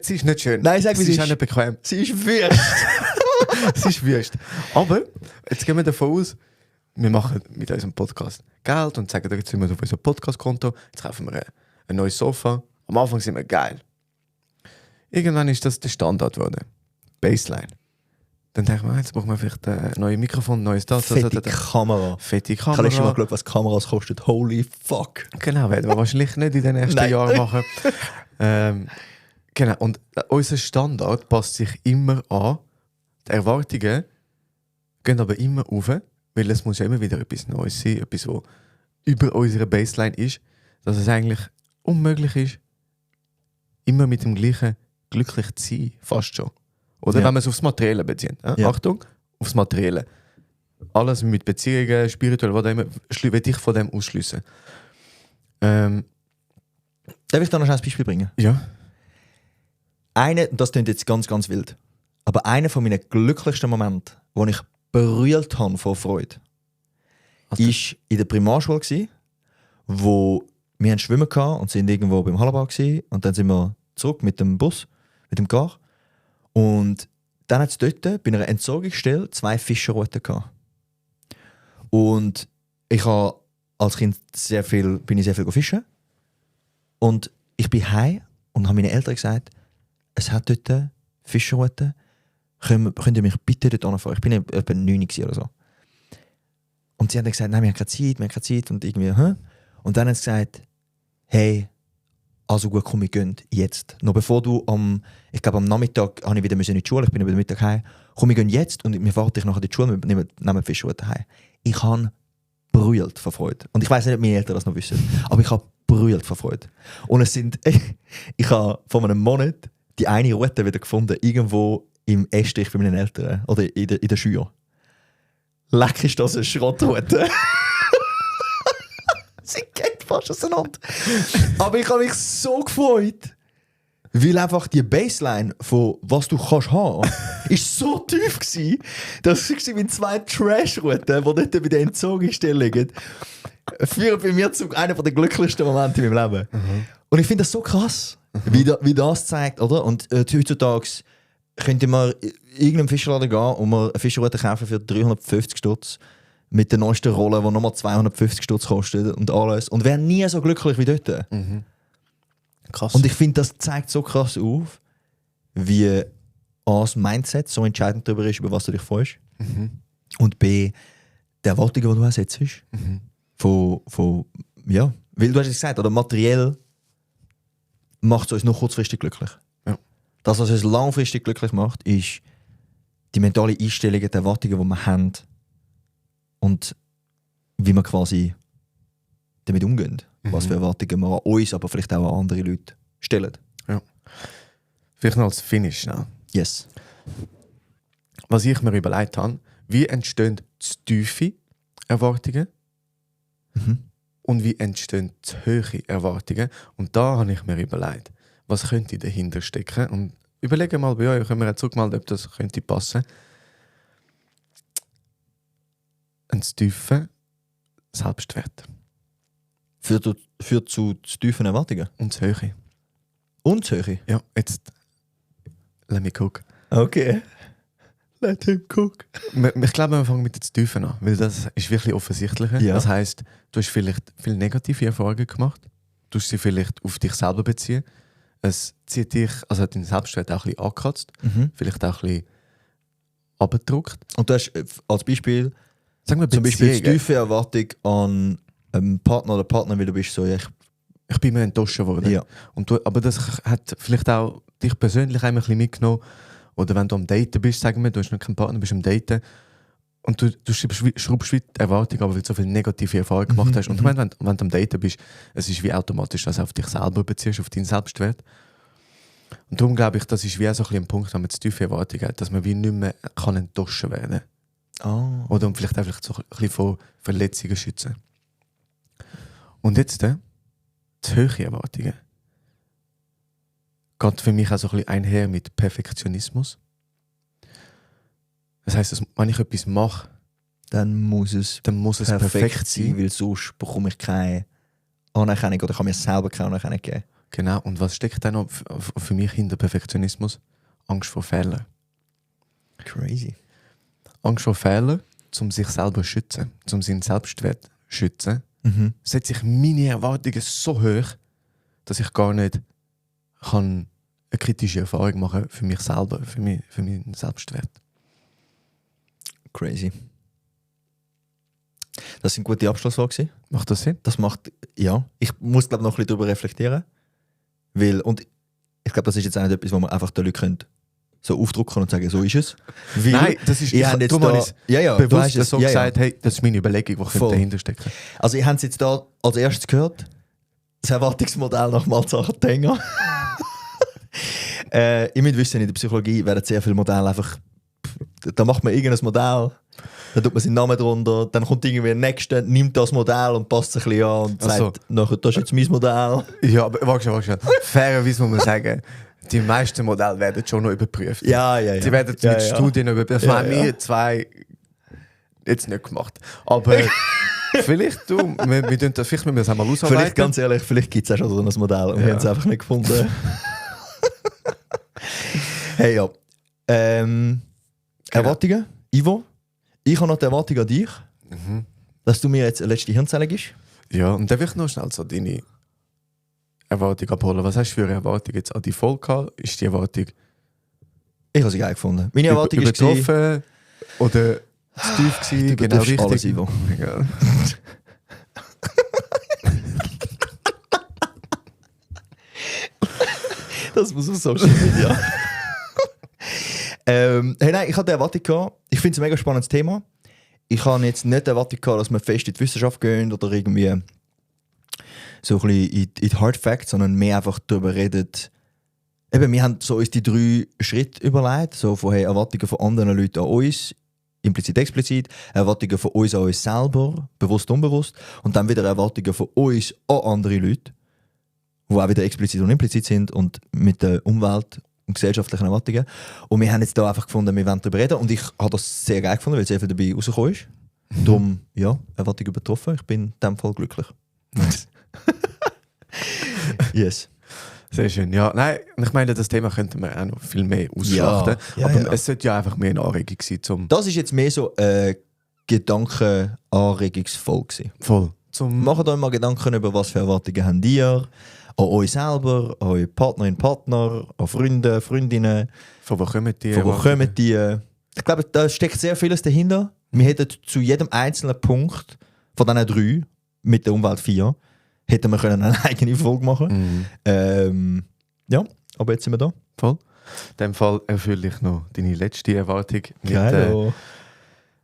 Sie ist nicht schön. Nein, sag wie sie es ist. ist. Auch nicht bequem. Sie ist wüst. Sie ist wüst. Aber jetzt gehen wir davon aus, wir machen mit unserem Podcast Geld und sagen, jetzt sind wir auf unserem Podcast-Konto, jetzt kaufen wir ein neues Sofa. Am Anfang sind wir geil. Irgendwann ist das der Standard geworden. Baseline. Dann denken wir, jetzt brauchen wir vielleicht ein neues Mikrofon, ein neues das. Fette Kamera. Fette Ich habe letztes Mal Kamera. geschaut, was Kameras kosten. Holy fuck. Genau, werden wir wahrscheinlich nicht in den nächsten Nein. Jahren machen. Genau, und unser Standard passt sich immer an. Die Erwartungen gehen aber immer rauf, weil es muss ja immer wieder etwas Neues sein, etwas, was über unserer Baseline ist, dass es eigentlich unmöglich ist, immer mit dem Gleichen glücklich zu sein, fast schon. Oder Ja. wenn man es aufs Materielle bezieht. Ja. Achtung, aufs Materielle. Alles mit Beziehungen, spirituell, was auch immer, will ich von dem ausschliessen. Darf ich da noch ein Beispiel bringen? Ja. Das klingt jetzt ganz, ganz wild. Aber einer von meinen glücklichsten Momente, wo ich berührt habe vor Freude, Also- ist in der Primarschule gsi, wo wir schwimmen hatten und sind irgendwo beim Hallenbad gsi und dann sind wir zurück mit dem Bus, mit dem Car und dann hat es dort bei einer Entsorgungsstelle 2 Fischerruten gehabt. Und ich habe als Kind bin ich sehr viel fischen und ich bin heim und habe meinen Eltern gesagt, es hat dort Fischerruten, könnt ihr mich bitte dort anfahren? Ich bin etwa 9 oder so. Und sie haben dann gesagt, nein, wir haben keine Zeit und irgendwie, hä? Und dann haben sie gesagt, hey, also gut, komm, wir gehen jetzt. Noch bevor du ich glaube am Nachmittag habe ich wieder in die Schule, ich bin über den Mittag heim. Komm, wir gehen jetzt und wir fahren dich nachher in die Schule, wir nehmen die Fischerruten heim. Ich habe brüllt vor Freude. Und ich weiss nicht, ob meine Eltern das noch wissen, aber ich habe brüllt vor Freude. Und ich habe vor einem Monat die eine Route wieder gefunden, irgendwo im Estrich bei meinen Eltern oder in der Schür. Leck, ist das eine Schrottroute. Sie geht fast auseinander. Aber ich habe mich so gefreut, weil einfach die Baseline von was du kannst haben, ist so tief gsi, dass es wie 2 Trash-Routen, die dort bei der Entsorgungsstelle liegen, führen bei mir zu einem der glücklichsten Momente in meinem Leben. Und ich finde das so krass, wie das zeigt, oder? Und heutzutage könnte man in irgendeinem Fischerladen gehen und man eine Fischerroute kaufen für 350 Stutz mit der neuesten Rolle, die nochmal 250 Stutz kostet und alles. Und wäre nie so glücklich wie dort. Krass. Und ich finde, das zeigt so krass auf, wie A, das Mindset so entscheidend darüber ist, über was du dich freust. Und B, die Erwartungen, die du auch setzt. Ja, weil du hast es gesagt, oder materiell macht es uns nur kurzfristig glücklich. Ja. Das, was uns langfristig glücklich macht, ist die mentale Einstellung, die Erwartungen, die wir haben und wie wir quasi damit umgehen. Was für Erwartungen wir an uns, aber vielleicht auch an andere Leute stellen. Vielleicht noch als Finish. Ne? Yes. Was ich mir überlegt habe, wie entstehen zu tiefe Erwartungen und wie entstehen zu hohe Erwartungen. Und da habe ich mir überlegt, was könnte dahinter stecken. Und überlege mal bei euch, können wir zurückmelden, ob das könnte passen. Ein zu tiefer Selbstwert Führt zu tiefen Erwartungen. und zu hohe. Und zu hohe. Ja, jetzt let me cook. Okay. Let him cook. Ich glaube, wir fangen mit den Tiefen an, weil das ist wirklich offensichtlicher. Ja. Das heisst, du hast vielleicht viele negative Erfahrungen gemacht, du hast sie vielleicht auf dich selber beziehen. Es zieht dich, also hat deinen Selbstwert auch ein bisschen angekratzt, vielleicht auch ein bisschen abgedruckt. Und du hast als Beispiel Sagen wir zum Beispiel die Beziehungen. tiefe Erwartung an einen Partner oder Partnerin, weil du bist so, Ich bin mir enttäuscht worden. Ja. Aber das hat vielleicht auch dich persönlich ein bisschen mitgenommen. Oder wenn du am Daten bist, sagen wir, du hast noch keinen Partner, bist am Daten Und du schraubst wie die Erwartung, aber weil du so viele negative Erfahrungen gemacht hast. Und wenn du am Daten bist, es ist wie automatisch, dass du auf dich selber beziehst, auf deinen Selbstwert. Und darum glaube ich, das ist wie auch so ein bisschen ein Punkt, wenn man zu tiefe Erwartungen hat, dass man wie nicht mehr kann enttäuscht werden kann. Oder um vielleicht einfach so ein bisschen vor Verletzungen schützen. Und jetzt die hohe Erwartungen. Geht für mich auch so ein bisschen einher mit Perfektionismus. Das heisst, wenn ich etwas mache, dann muss es perfekt sein. Weil sonst bekomme ich keine Anerkennung oder kann mir selber keine Anerkennung geben. Genau, und was steckt dann noch für mich hinter Perfektionismus? Angst vor Fehlern. Crazy. Angst vor Fehlern, um sich selber zu schützen, um seinen Selbstwert zu schützen, setze ich meine Erwartungen so hoch, dass ich gar nicht kann eine kritische Erfahrung machen für mich selber, für meinen Selbstwert. Crazy. Das sind gute Abschlussworte. Macht das Sinn? Das macht, ja. Ich muss glaube noch ein bisschen darüber reflektieren. Und ich glaube, das ist jetzt auch nicht etwas, wo man einfach den Leuten so aufdrucken und sagen, so ist es. Weil nein, das ist bewusst das so gesagt, hey, das ist meine Überlegung, die dahinter stecken. Also ihr habt es jetzt da als erstes gehört, das Erwartungsmodell nach Malzahn Tenger. Ihr müsst wissen, in der Psychologie werden sehr viele Modelle einfach, da macht man irgendein Modell, dann tut man seinen Namen drunter, dann kommt irgendwie der Nächste, nimmt das Modell und passt es ein bisschen an und sagt, nachher, das ist jetzt mein Modell. Ja, aber warte schon. Fairerweise muss man sagen, die meisten Modelle werden schon noch überprüft. Ja. Die werden mit Studien überprüft. Das haben wir zwei jetzt nicht gemacht. Aber vielleicht wir tun das, vielleicht müssen wir es einmal ausarbeiten. Vielleicht, ganz ehrlich, vielleicht gibt es auch schon so ein Modell und wir haben es einfach nicht gefunden. Hey, ja. Erwartungen? Ivo? Ich habe noch die Erwartung an dich, dass du mir jetzt eine letzte Hirnzelle gibst. Ja, und dann will ich noch schnell so deine Erwartung abholen. Was hast du für eine Erwartung jetzt an die Folge gehabt? Ist die Erwartung... Ich habe sie geil gefunden. Meine Erwartung ist übertroffen oder zu tief gewesen? Genau richtig. Alles, Ivo. Ja. Das muss auf Social Media. Hey, nein, ich hatte die Erwartung gehabt. Ich finde es ein mega spannendes Thema. Ich habe jetzt nicht die Erwartung gehabt, dass wir fest in die Wissenschaft gehen oder irgendwie so ein bisschen in die Hard Facts, sondern mehr einfach darüber redet. Eben, wir haben so uns die 3 Schritte überlegt, so von hey, Erwartungen von anderen Leuten an uns, implizit, explizit, Erwartungen von uns an uns selber, bewusst, unbewusst, und dann wieder Erwartungen von uns an andere Leute, die auch wieder explizit und implizit sind und mit der Umwelt und gesellschaftlichen Erwartungen. Und wir haben jetzt da einfach gefunden, wir wollen darüber reden und ich habe das sehr geil gefunden, weil sehr viel dabei rausgekommen ist. Darum, ja, Erwartungen übertroffen. Ich bin in diesem Fall glücklich. Nice. Yes. Sehr schön. Ja, nein, ich meine, das Thema könnten wir auch noch viel mehr ausschlachten. Aber es sollte ja einfach mehr eine Anregung sein. Das ist jetzt mehr so eine Gedankenanregungsfolge. Voll. Macht euch mal Gedanken über, was für Erwartungen habt ihr an euch selber, an eure Partnerin, Partner, an Freunde, Freundinnen. Von wo kommen die? Ich glaube, da steckt sehr vieles dahinter. Wir hätten zu jedem einzelnen Punkt von diesen 3, mit der Umwelt 4, hätten wir eine eigene Folge machen können. Ja, aber jetzt sind wir da. Voll. In dem Fall erfülle ich noch deine letzte Erwartung mit der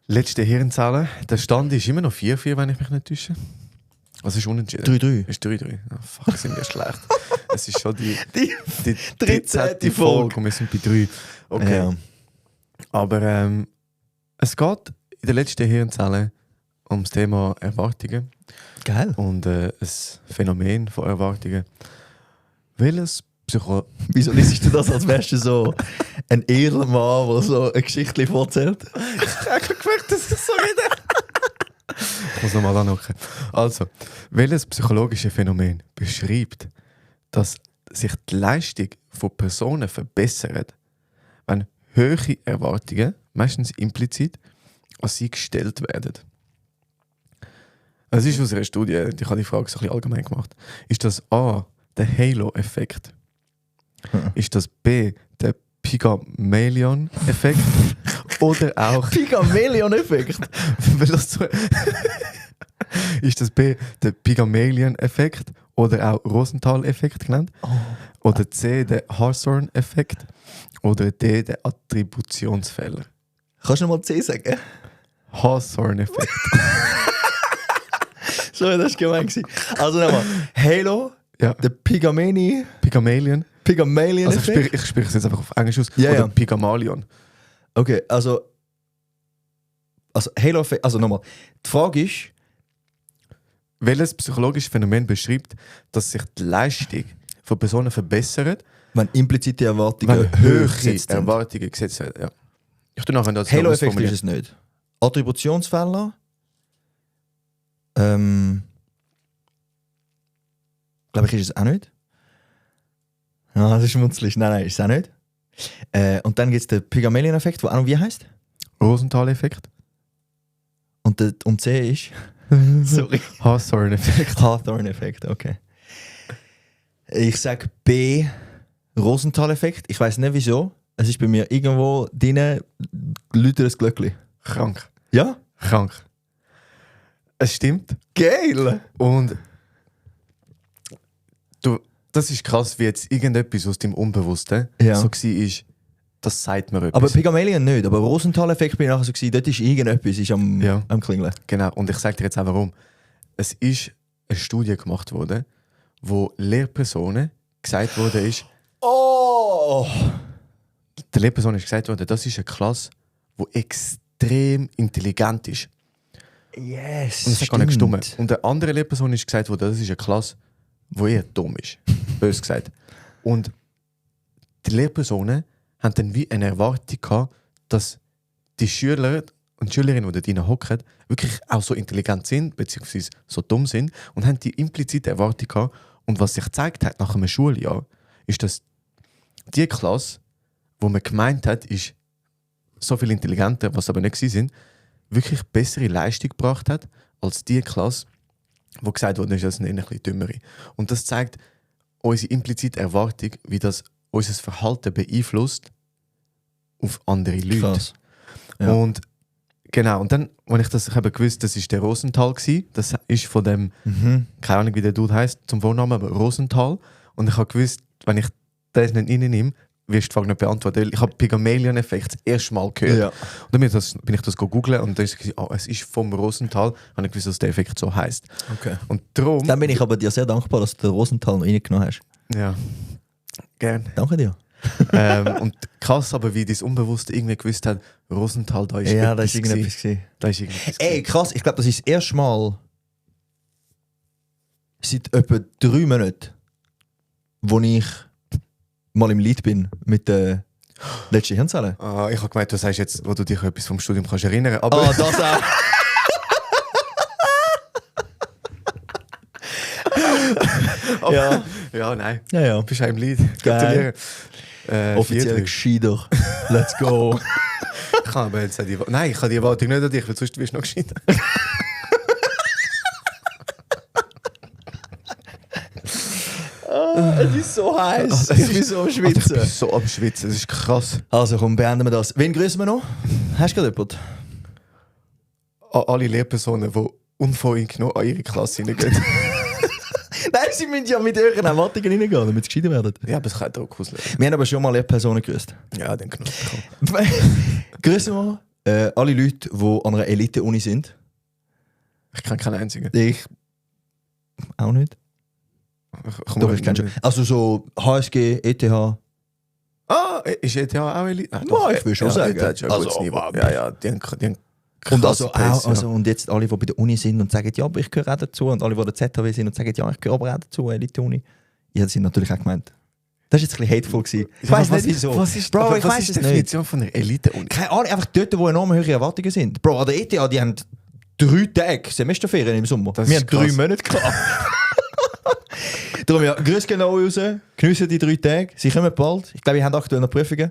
letzten Hirnzellen. Der Stand ist immer noch 4-4, wenn ich mich nicht täusche. Also ist unentschieden. 3-3. Ist 3-3. Oh, fuck, sind wir schlecht. Es ist schon die 13. Folge und wir sind bei 3. Okay. Ja. Aber es geht in der letzten Hirnzelle um das Thema Erwartungen. Geil. Und ein Phänomen von Erwartungen. Welches Wieso liest du das, als wärst du so ein Ehrenmann, der so eine Geschichte erzählt? Ich habe gemerkt, dass ich so rede. Ich muss nochmal anhocken. Also, welches psychologische Phänomen beschreibt, dass sich die Leistung von Personen verbessert, wenn hohe Erwartungen, meistens implizit, an sie gestellt werden? Es ist aus einer Studie, ich habe die Frage so ein bisschen allgemein gemacht. Ist das A, der Halo-Effekt? Ist das B, der Pygmalion-Effekt? Oder auch... Pygmalion-Effekt? Ist das B, der Pygmalion-Effekt? Oder auch Rosenthal-Effekt genannt? Oder C, der Hawthorne-Effekt? Oder D, der Attributionsfehler? Kannst du noch mal C sagen? Hawthorne-Effekt. Sorry, das war gemein. Also nochmal, Halo, Ja. der Pygmalion. Also Pygmalion-Effekt. ich spreche es jetzt einfach auf Englisch aus. Ja, Oder ja. Pygmalion. Okay, also Halo-Effekt, also nochmal, die Frage ist, Welches psychologische Phänomen beschreibt, dass sich die Leistung von Personen verbessert, wenn implizite Erwartungen wenn höher höhere gesetzt sind. Erwartungen gesetzt werden? Ja. Ich tue nachher das Halo-Effekt noch ist es nicht. Attributionsfehler. Glaube ich, ist es auch nicht. Ja, das ist schmutzlig. Nein, ist es auch nicht. Und dann gibt es den Pygmalion-Effekt, der auch noch wie heißt. Rosenthal-Effekt. Und C ist. Sorry. Hawthorne-Effekt. Hawthorne-Effekt, okay. Ich sage B. Rosenthal-Effekt. Ich weiß nicht wieso. Es ist bei mir irgendwo drin, läutet das Glöckchen. Krank. Ja? Krank. Es stimmt. Geil! Und das ist krass, wie jetzt irgendetwas aus deinem Unbewussten Ja. so war, das sagt mir etwas. Aber Pygmalion nicht. Aber Rosenthal-Effekt bin ich nachher so gewesen, dort ist irgendetwas ist am, Ja. am Klingeln. Genau, und ich sage dir jetzt auch warum. Es ist eine Studie gemacht worden, wo Lehrpersonen gesagt worden ist, Oh! der Lehrperson ist gesagt worden, das ist eine Klasse, die extrem intelligent ist. Yes! Und das ist gar nicht gestimmt. Und eine andere Lehrperson ist gesagt worden, das ist eine Klasse, die eher dumm ist. Bös gesagt. Und die Lehrpersonen haben dann wie eine Erwartung gehabt, dass die Schüler und Schülerinnen, die da drinnen hocken, wirklich auch so intelligent sind, beziehungsweise so dumm sind und haben die implizite Erwartung gehabt. Und was sich gezeigt hat nach einem Schuljahr, ist, dass die Klasse, wo man gemeint hat, ist so viel intelligenter, was aber nicht gewesen sind, wirklich bessere Leistung gebracht hat, als die Klasse, wo gesagt wurde, das sind eher ein bisschen dümmere. Und das zeigt unsere implizite Erwartung, wie das unser Verhalten beeinflusst auf andere Leute. Krass. Ja. Und genau, und dann, als ich das, ich habe gewusst, das ist der Rosenthal gewesen. Das ist von dem, keine Ahnung, wie der Dude heißt, zum Vornamen, aber Rosenthal. Und ich habe gewusst, wenn ich das nicht reinnehme, wirst du die Frage nicht beantworten. Weil ich habe Pygmalion-Effekt das erste Mal gehört. Ja. Und dann bin ich das googeln und dann ist es, es ist vom Rosenthal. Und ich gewusst, dass der Effekt so heisst. Okay. Und darum... Dann bin ich aber dir sehr dankbar, dass du den Rosenthal noch reingenommen hast. Ja, gern. Danke dir. Und krass, aber wie das Unbewusste irgendwie gewusst hat, Rosenthal, da ist Ja, da etwas ist irgendetwas gewesen. gewesen. Da ist irgendetwas Ey, krass, ich glaube, das ist das erste Mal seit etwa 3 Monaten, wo ich mal im Lied bin mit der letzten Hirnzelle. Ah, ich habe gemeint, du sagst jetzt, wo du dich an etwas vom Studium kannst erinnern. Aber Das auch. Ja. ja, nein. Ja, ja. Du bist auch im Lied. Geil. Gratuliere. Offiziell Friedrich. gescheiter. Let's go. Ich kann aber jetzt nein, ich habe die Erwartung nicht an dich, weil sonst wirst du noch gescheiter. Es ist so heiß. Ich Ich bin so am Ich bin Schwitzen. so am Schwitzen, das ist krass. Also komm, beenden wir das. Wen grüßen wir noch? Hast du gerade jemanden? Alle Lehrpersonen, die unvoreingenommen an ihre Klasse hineingehen. Nein, sie müssen ja mit ihren Erwartungen reingehen, damit sie gescheiter werden. Ja, aber es kann auch auslösen. Wir haben aber schon mal Lehrpersonen gegrüßt. Ja, dann genug. Grüßen wir alle Leute, die an einer Elite-Uni sind. Ich kenne keinen einzigen. Ich auch nicht. Doch, ich kenne schon. Also so HSG, ETH. Ah, ist ETH auch Elite? Ah, Ja, ich will schon sagen. ETH hat schon ein gutes Also, Niveau. wow. Ja, die haben Und, krasse also, Pace, auch, also, und jetzt alle, die bei der Uni sind und sagen, ja, aber ich gehöre auch dazu. Und alle, die an der ZHW sind und sagen, ja, ich gehöre aber auch dazu, Elite-Uni. Ja, das sind natürlich auch gemeint. Das war jetzt ein bisschen hateful gewesen. Ich weiss nicht wieso. Was ist, Bro, aber ich was weiss ist es die nicht. Definition von einer Elite-Uni? Keine Ahnung, einfach dort, wo enorm höhere Erwartungen sind. Bro, an der ETH, die haben 3 Tage Semesterferien im Sommer. Das Wir ist haben 3 krass. Monate gehabt. Darum ja, grüß genau raus, geniessen die 3 Tage. Sie kommen bald. Ich glaube, wir haben aktuell noch Prüfungen.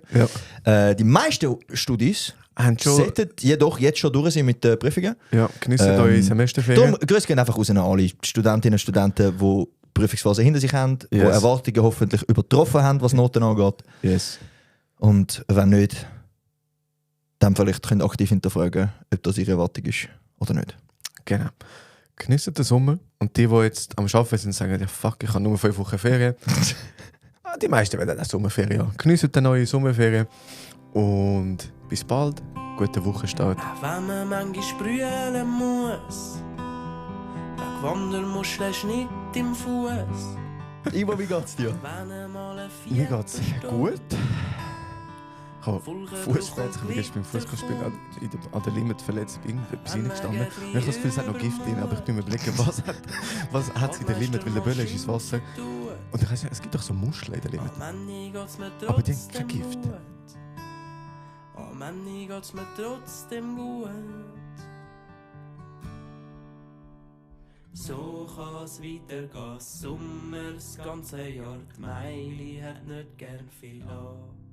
Ja. Die meisten Studis Haben schon, sollten jedoch jetzt schon durch sein mit den Prüfungen. ja, geniessen eure Semesterferien. Darum grüß gehen einfach raus an alle Studentinnen und Studenten, die die Prüfungsphase hinter sich haben, die Yes. Erwartungen hoffentlich übertroffen haben, was Noten angeht. Yes. Und wenn nicht, dann vielleicht könnt ihr aktiv hinterfragen, ob das ihre Erwartung ist oder nicht. Genau. Geniessen den Sommer. Und die jetzt am Arbeiten sind, sagen, ja fuck, ich habe nur 5 Wochen Ferien. Die meisten werden auch Sommerferien haben. Geniessen die neue Sommerferien. Und bis bald. guten Wochenstart. Auch wenn man manchmal sprühen muss, wegen Wandermuscheln im Fuß. Ivo, wie geht's dir? Mir geht's gut. Ich habe Fußverletzung, ich bin gestern beim Fußballspielen an der Limit verletzt, bin irgendetwas reingestanden. Und ich habe das Gefühl, es hat noch Gift drin, aber ich bin mir überlegen, was hat sie in der Limit, weil der Böller ist ins Wasser. Und ich weiss nicht, es gibt doch so Muscheln in der Limit. Aber die haben kein Gift. Oh Manni, geht's mir trotzdem gut. So kann's weitergehen, Sommer das ganze Jahr. Die Meili hat nicht gern viel an.